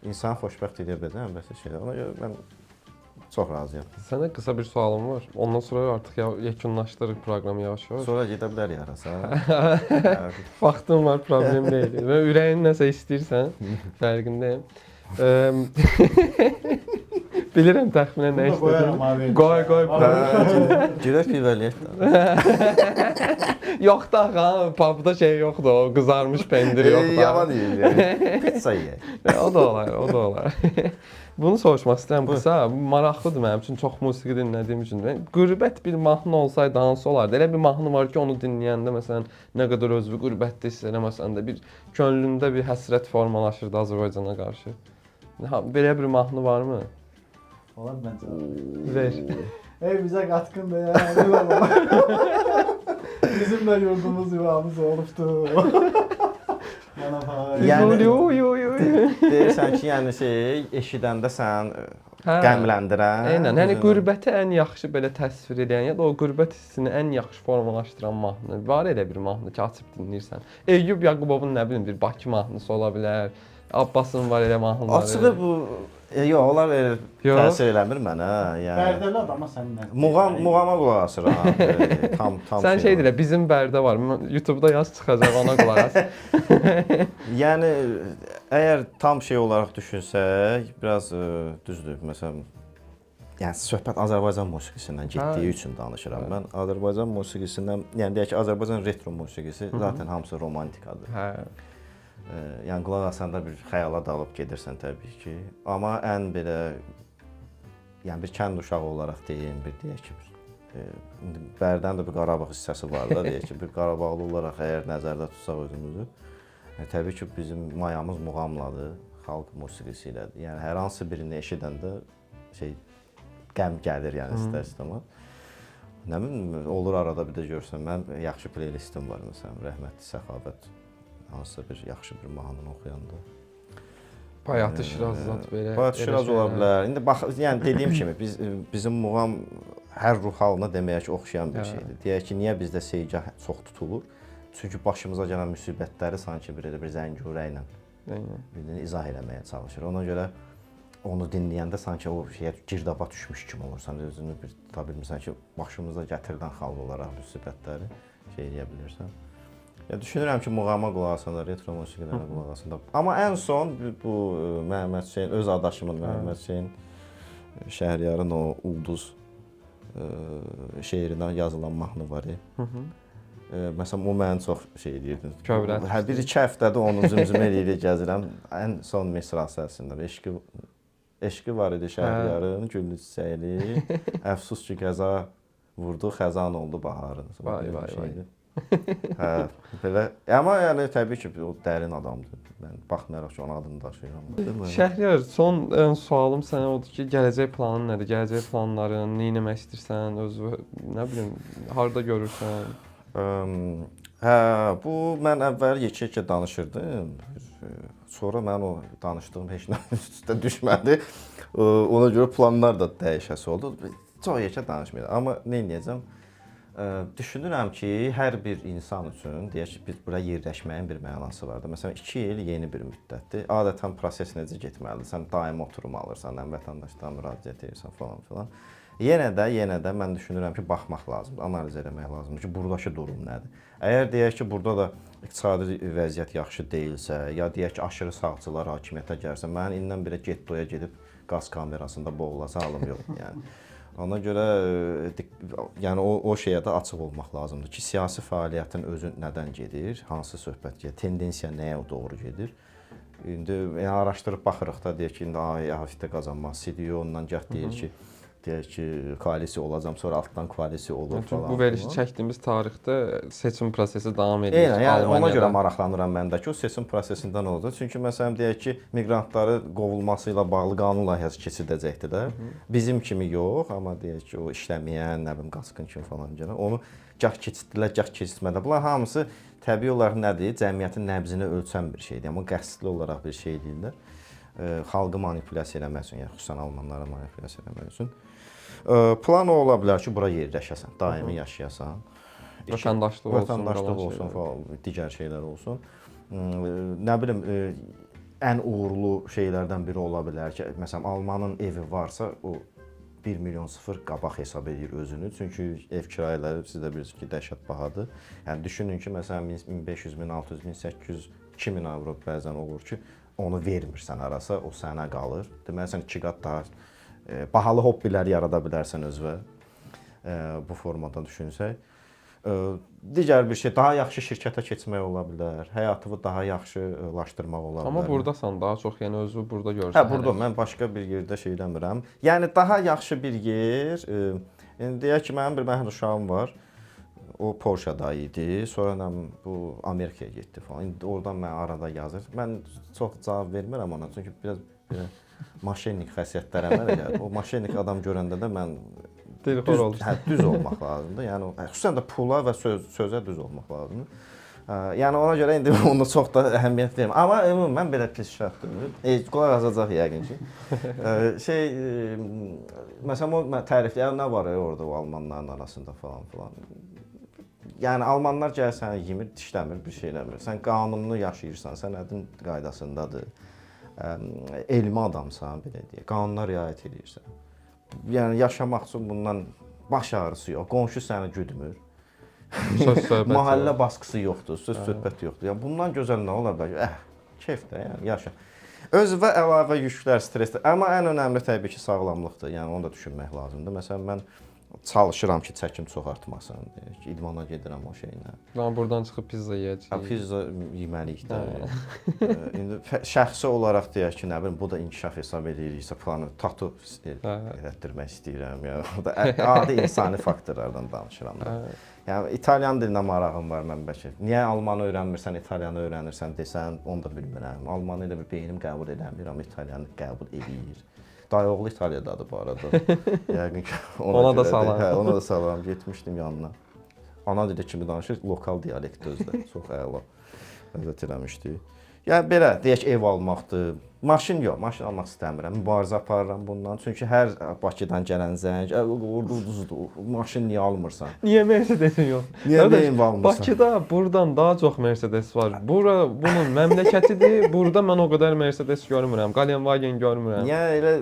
İnsanı xoşbəxt edə bilən ən bəsit şeylər. Ona görə mən çox razıyam. Sənə qısa bir sualım var. Ondan sonra artıq yekunlaşdırırıq proqramı yavaş-yavaş. Sonra gedə bilər yarasa. Vaxtım var, problem deyil. Və ürəyin nəsə istəyirsən, fərqindəyim. Bilirəm təxminən nə istədiyini. Qoy, qoy. Girək pivəliyək də. Yox da ha, pubda şey yoxdur, o qızarmış pendir yoxdur. Yalan yeyir yəni. Pizza yeyək. O da olar, o da olar. Bunu soruşmaq istəyirəm qısa, maraqlıdır mənim üçün, çox musiqi dinlədiyim üçün. Qürbət bir mahnı olsaydı hansı olardı? Elə bir mahnı var ki, onu dinləyəndə məsələn nə qədər özünü qürbətdə hiss eləməsən də bir könlündə bir həsrət formalaşırdı Azərbaycana qarşı. Belə bir mahnı varmı? Olar məncə. Ver. Ey bizə qatqın da ya. Bizim də yurdumuz yuvamız olubdu. Yəni deyirsən ki, yəni şey eşidəndə sən qəmləndirən. Eynən. Yəni qürbəti ən yaxşı belə təsvir edən ya da o qürbət hissini ən yaxşı formalaşdıran mahnı. Var elə bir mahnı ki, açıb dinləyirsən. Eyyub Yaqubovun nə bilim bir Bakı mahnısı ola bilər. Abbasın var elə mahnıları. Açığı bu yox, onlar elə təsir eləmir mənə. Yəni Bərdəli adama sən nə? Muğama qulaq asıram. Tam Sən şey deyirə, bizim Bərdə var. YouTube-da yaz çıxacaq, ona qulaq as. Yəni əgər tam şey olaraq düşünsək, biraz düzdür. Məsələn, yəni söhbət Azərbaycan musiqisindən getdiyi üçün danışıram mən. Azərbaycan musiqisindən, yəni deyək ki, Azərbaycan retro musiqisi zaten hamısı romantikadır. Hə. Yəni qulaq asanda bir xəyala dalıb gedirsən təbii ki. Amma ən belə yəni bir kənd uşağı olaraq deyim, bir deyək ki, İndi bərdən də bir Qarabağ hissəsi var da, deyək ki, bir Qarabağlı olaraq əgər nəzərdə tutsaq özümüzü, təbii ki, bizim mayamız muğamladır, xalq musiqisi ilədir. Yəni hər hansı birini eşidəndə şey qəm gəlir, yəni istər-istəməz. Nə bilim, olur arada bir də görsən, mənim yaxşı playlistim var məsələn, rəhmətli Səxavət hansısa bir yaxşı bir mahnını oxuyanda. Bayatı Şiraz zat belə. Bayatı elə Şiraz ola şeylər. bilər. İndi bax, yəni dediyim kimi biz bizim muğam hər ruh halına demək ki, oxşayan bir şeydir. Deyək ki, niyə bizdə segah çox tutulur? Çünki başımıza gələn müsibətləri sanki bir elə bir zəngurə ilə bildiyin izah eləməyə çalışır. Ona görə onu dinləyəndə sanki o şeyə girdaba düşmüş kimi olursan, özünü bir tuta bilmirsən ki, başımıza gətirilən xalq olaraq müsibətləri şey eləyə bilirsən. Ya düşünürəm ki, muğama qulaq asanda, retro musiqilərə qulaq asanda. Amma ən son bu Məhəmməd Hüseyn öz adaşımın Məhəmməd Hüseyn Şəhriyarın o Ulduz şeirindən yazılan mahnı var. Məsələn, o məni çox şey eləyirdi. Kövrəltmişdi. Hər bir iki həftədə onu zümzümə eləyir gəzirəm. Ən son misrası əslində. Eşqi var idi Şəhriyarın, güllü çiçəkli. Əfsus ki, qəza vurdu, xəzan oldu baharın. Vay, vay, vay. Hə, belə. Amma yəni təbii ki, o dərin adamdır. Mən baxmayaraq ki, onun adını daşıyıram. Şəhriyar, son sualım sənə odur ki, gələcək planın nədir? Gələcək planların, nə etmək istəyirsən, özü nə bilim, harda görürsən? Hə, bu mən əvvəl yekə-yekə danışırdım. Sonra mən o danışdığım heç nə üst-üstə düşmədi. Ona görə planlar da dəyişəsi oldu. Çox yekə danışmıram. Amma nə edəcəm? Düşünürəm ki, hər bir insan üçün deyək ki, biz bura yerləşməyin bir mənası var da. Məsələn, 2 il yeni bir müddətdir. Adətən proses necə getməlidir? Sən daimi oturum alırsan, həm vətəndaşdan müraciət edirsən falan filan. Yenə də mən düşünürəm ki, baxmaq lazımdır, analiz eləmək lazımdır ki, buradakı durum nədir? Əgər deyək ki, burada da iqtisadi vəziyyət yaxşı deyilsə, ya deyək ki, aşırı sağçılar hakimiyyətə gəlsə, mən indən belə gettoya gedib qaz kamerasında boğulası halım yoxdur, yəni. Ona görə yəni o şeyə də açıq olmaq lazımdır ki, siyasi fəaliyyətin özü nədən gedir, hansı söhbət gedir, tendensiya nəyə doğru gedir. İndi yəni araşdırıb baxırıq da, deyək ki, indi AFD qazanmaz, CDU ondan gəh deyir ki, deyək ki, koalisiya olacam, sonra altdan koalisiya olur Yəni, falan. bu verilişi çəkdiyimiz tarixdə seçim prosesi davam edir. Eynən, yəni ona görə maraqlanıram mən də ki, o seçim prosesindən olacaq. Çünki məsələn deyək ki, miqrantları qovulması ilə bağlı qanun layihəsi keçirdəcəkdilər. Bizim kimi yox, amma deyək ki, o işləməyən, nə bilim, qaçqın kimi falan gələn, onu gah keçirdilər, gah keçirtmədilər. Bunlar hamısı təbii olaraq nədir? Cəmiyyətin nəbzini ölçən bir şeydir. Amma qəsdli olaraq bir şey eləyirlər. Xalqı manipulyasiya eləmək üçün, yəni xüsusən almanlara manipulyasiya eləmək üçün. Plan o ola bilər ki, bura yerləşəsən, daimi yaşayasan. Vətəndaşlıq olsun, vətəndaşlıq olsun, falan, digər şeylər olsun. Nə bilim, ən uğurlu şeylərdən biri ola bilər ki, məsələn, Almanın evi varsa, o 1 milyon 0 qabaq hesab edir özünü. Çünki ev kirayələri siz də bilirsiniz ki, dəhşət bahadır. Yəni düşünün ki, məsələn 1500, 1600, 1800, 2000 avro bəzən olur ki, onu vermirsən arasa, o sənə qalır. Deməli sən 2 qat daha bahalı hobbilər yarada bilərsən özünə. Bu formada düşünsək. Digər bir şey, daha yaxşı şirkətə keçmək ola bilər, həyatını daha yaxşılaşdırmaq ola bilər. Amma burdasan daha çox, yəni özü burada görürsən. Hə, burada mən başqa bir yerdə şey eləmirəm. Yəni daha yaxşı bir yer, indi deyək ki, mənim bir mənim uşağım var. O Polşada idi, sonra nə bu Amerikaya getdi falan. İndi oradan mən arada yazır. Mən çox cavab vermirəm ona, çünki biraz belə maşinnik xəsiyyətlər əmələ gəlir. O maşinnik adam görəndə də mən Dilxor olursan. Hə, düz olmaq lazımdır. Yəni xüsusən də pula və sözə düz olmaq lazımdır. Yəni ona görə indi onu çox da əhəmiyyət vermirəm. Amma ümumən belə pis şərt deyil. Qulaq asacaq yəqin ki. Məsələn o tərifləyən nə var orada o almanların arasında falan filan. Yəni almanlar gəlir səni yemir, dişləmir, bir şey eləmir. Sən qanunlu yaşayırsan, sən ədin qaydasındadır. Elmi adamsan, belə deyək. Qanunlara riayət edirsən. Yəni yaşamaq üçün bundan baş ağrısı yox. Qonşu səni güdmür. Söz söhbət. Məhəllə baskısı yoxdur, söz söhbət yoxdur. Yəni bundan gözəl nə ola bilər? Keyf də, yəni yaşa. Özünə əlavə yüklər, stresslər. Amma ən önəmli təbii ki, sağlamlıqdır. Yəni onu da düşünmək lazımdır. Məsələn mən Çalışıram ki, çəkim çox artmasın. Deyək ki, idmana gedirəm o şeylə. Lan buradan çıxıb pizza yeyəcəyik. Ha, pizza yeməliyik də. İndi şəxsi olaraq deyək ki, nə bilim, bu da inkişaf hesab eləyiriksə, planı tatu elətdirmək istəyirəm. Yəni o da adi insani faktorlardan danışıram da. Yəni italyan dilinə marağım var mən bəlkə. Niyə almanı öyrənmirsən, italyanı öyrənirsən desən, onu da bilmirəm. Almanı elə bir beynim qəbul eləmir, amma italyanı qəbul eləyir. Dayıoğlu İtaliyadadır bu arada. Yəqin ki ona da salam. Hə, ona da salam. Getmişdim yanına. Ana dili kimi danışır, lokal dialekt özdə. Çox əla. Ləzzət eləmişdi. Yəni belə deyək ev almaqdır. Maşın yox, maşın almaq istəmirəm. Mübarizə aparıram bundan. Çünki hər Bakıdan gələn zəng, orada ucuzdur. Maşın niyə almırsan? Niyə Mercedesin yox? Niyə BMW almırsan? Bakıda buradan daha çox Mercedes var. Bura bunun məmləkətidir. Burada mən o qədər Mercedes görmürəm. Galenwagen görmürəm. Niyə elə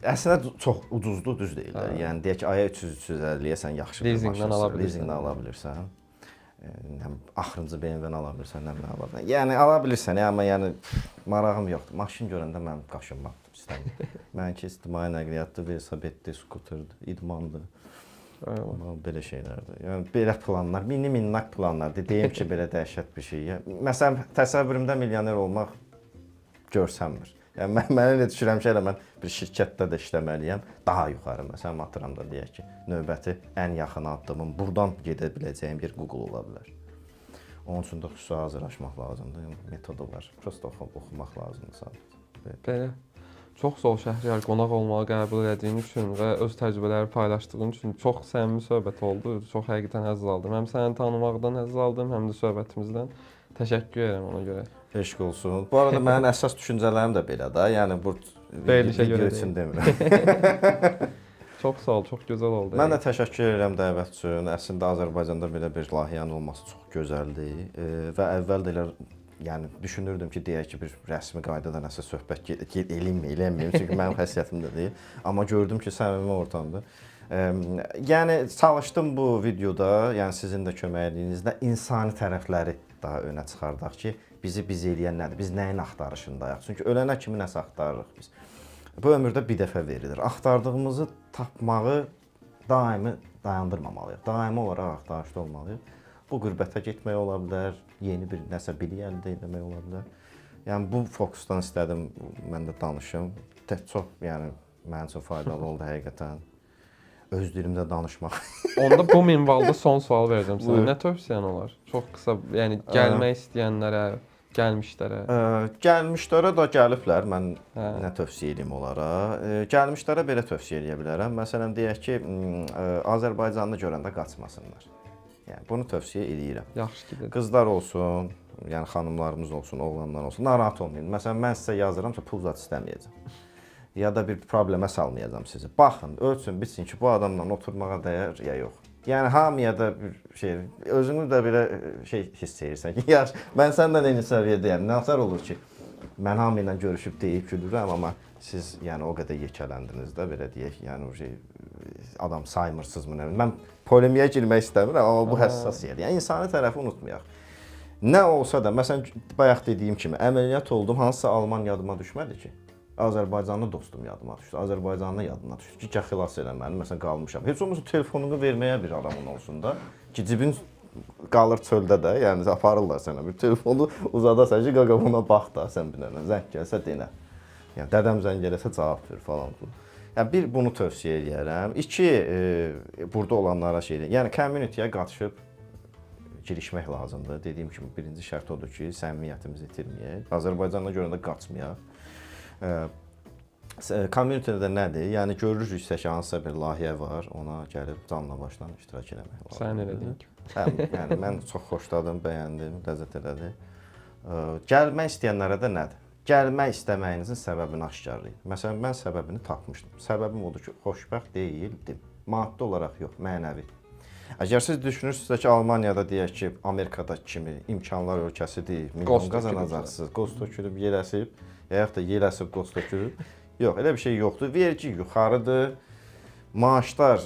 əslində çox ucuzdur, düz deyirlər. Yəni deyək ki, aya 300-350-yə sən yaxşı bir maşın ala bilirsən. Lizinqdən ala bilirsən. Həm axırıncı BMW-ni ala bilirsən, nə ala bilirsən. Yəni ala bilirsən, amma yəni marağım yoxdur. Maşın görəndə mən qaşınmaq istəmirəm. Mənki ictimai nəqliyyatdır, velosipeddir, skuterdir, idmandır. Belə şeylərdir. Yəni belə planlar, mini-minnak planlardır. Deyim ki, belə dəhşət bir şey. Məsələn, təsəvvürümdə milyoner olmaq görsənmir. Yəni mən elə düşünürəm ki, elə mən bir şirkətdə də işləməliyəm, daha yuxarı. Məsələn, atıram da deyək ki, növbəti ən yaxın addımım burdan gedə biləcəyim bir Google ola bilər. Onun üçün də xüsusi hazırlaşmaq lazımdır. Yəni, metodu var. Prosta oxumaq lazımdır sadəcə. Belə. Çox sağ ol Şəhriyar, qonaq olmağı qəbul elədiyin üçün və öz təcrübələri paylaşdığın üçün çox səmimi söhbət oldu. Çox həqiqətən həzz aldım. Həm səni tanımaqdan həzz aldım, həm də söhbətimizdən. Təşəkkür edirəm ona görə. Eşq olsun. Bu arada mənim əsas düşüncələrim də belə də. Yəni bu verilişə video görə üçün demirəm. Çox sağ ol, çox gözəl oldu. Mən də təşəkkür edirəm dəvət üçün. Əslində Azərbaycanda belə bir layihənin olması çox gözəldir. Və əvvəl də elə yəni düşünürdüm ki, deyək ki, bir rəsmi qaydada nəsə söhbət eləyim, eləməyim, çünki mənim xəssiyyətim də deyil. Amma gördüm ki, səmimi ortamdır. Yəni çalışdım bu videoda, yəni sizin də köməkliyinizlə insani tərəfləri daha önə çıxardaq ki, bizi biz eləyən nədir? Biz nəyin axtarışındayıq? Çünki ölənə kimi nəsə axtarırıq biz. Bu ömürdə bir dəfə verilir. Axtardığımızı tapmağı daimi dayandırmamalıyıq. Daimi olaraq axtarışda olmalıyıq. Bu qürbətə getmək ola bilər, yeni bir nəsə bilik əldə etmək ola bilər. Yəni bu fokusdan istədim mən də danışım. Çox yəni mənim üçün faydalı oldu həqiqətən. Öz dilimdə danışmaq. Onda bu minvalda son sual verəcəm sənə. Nə tövsiyən olar? Çox qısa, yəni gəlmək istəyənlərə, gəlmişlərə. Gəlmişlərə də gəliblər. Mən nə tövsiyə eləyim onlara? Gəlmişlərə belə tövsiyə eləyə bilərəm. Məsələn, deyək ki, Azərbaycanlı görəndə qaçmasınlar. Yəni bunu tövsiyə eləyirəm. Yaxşı ki dedin. Qızlar olsun, yəni xanımlarımız olsun, oğlanlar olsun, narahat olmayın. Məsələn, mən sizə yazıramsa pul zad istəməyəcəm. Ya da bir problemə salmayacağam sizi. Baxın, ölçün, bilsin ki, bu adamla oturmağa dəyər ya yox. Yəni hamıya da bir şey, özünü də belə şey hiss edirsən ki, yaş, mən səndən eyni səviyyədəyəm. Nə nətər olur ki, mən hamı ilə görüşüb deyib gülürəm, amma siz yəni o qədər yekələndiniz də belə deyək, yəni o şey adam saymırsınız mı nə bilim. Mən polemiyə girmək istəmirəm, amma bu həssas yerdir. Yəni insani tərəfi unutmayaq. Nə olsa da, məsələn, bayaq dediyim kimi əməliyyat oldum, hansısa alman yadıma düşmədi ki. Azərbaycanlı dostum yadıma düşdü, Azərbaycanlı yadıma düşdü ki, gəl xilas elə məni, məsələn, qalmışam. Heç olmasa telefonunu verməyə bir adamın olsun da ki, cibin qalır çöldə də, yəni aparırlar sənə bir telefonu uzadasan ki, qaqa buna bax da, sən bir dənə zəng gəlsə denə. Yəni dədəm zəng eləsə cavab ver falan. Yəni bir bunu tövsiyə eləyərəm. İki, burada olanlara şey eləyəm. Yəni community-yə qatışıb girişmək lazımdır. Dediyim kimi birinci şərt odur ki, səmimiyyətimizi itirməyək. Azərbaycandan görəndə qaçmayaq. Community-də nədir? Yəni görürüksə ki, hansısa bir layihə var, ona gəlib canla başla iştirak eləmək lazımdır. Sən elədin ki. Hə, yəni mən çox xoşladım, bəyəndim, ləzzət elədi. Gəlmək istəyənlərə də nədir? Gəlmək istəməyinizin səbəbini aşkarlayın. Məsələn, mən səbəbini tapmışdım. Səbəbim odur ki, xoşbəxt deyildim. Maddi olaraq yox, mənəvi. Əgər siz düşünürsünüzsə ki, Almaniyada deyək ki, Amerikada kimi imkanlar ölkəsidir, milyon qazanacaqsınız, qoz tökülüb, yel əsib, yaxud da yel əsib, qoz tökülüb. Yox, elə bir şey yoxdur. Vergi yuxarıdır, maaşlar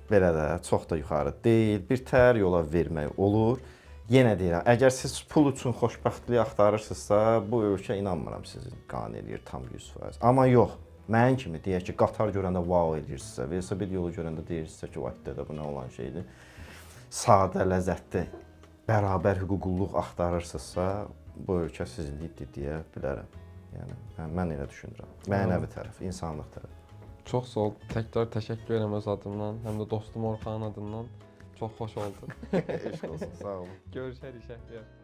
belə də çox da yuxarı deyil. Bir tər yola vermək olur. Yenə deyirəm, əgər siz pul üçün xoşbəxtlik axtarırsınızsa, bu ölkə inanmıram sizi qane eləyir tam 100%. Amma yox, Mənim kimi deyək ki, qatar görəndə vau eləyirsinizsə, velosiped yolu görəndə deyirsinizsə ki, vay dədə bu nə olan şeydir. Sadə, ləzzətli, bərabər hüquqluluq axtarırsınızsa, bu ölkə sizinlikdir deyə bilərəm. Yəni mən elə düşünürəm. Mənəvi tərəf, insanlıq tərəfi. Çox sağ ol. Təkrar təşəkkür edirəm öz adımdan, həm də dostum Orxanın adından. Çox xoş oldu. Eşq olsun, sağ olun. Görüşərik Şəhriyar.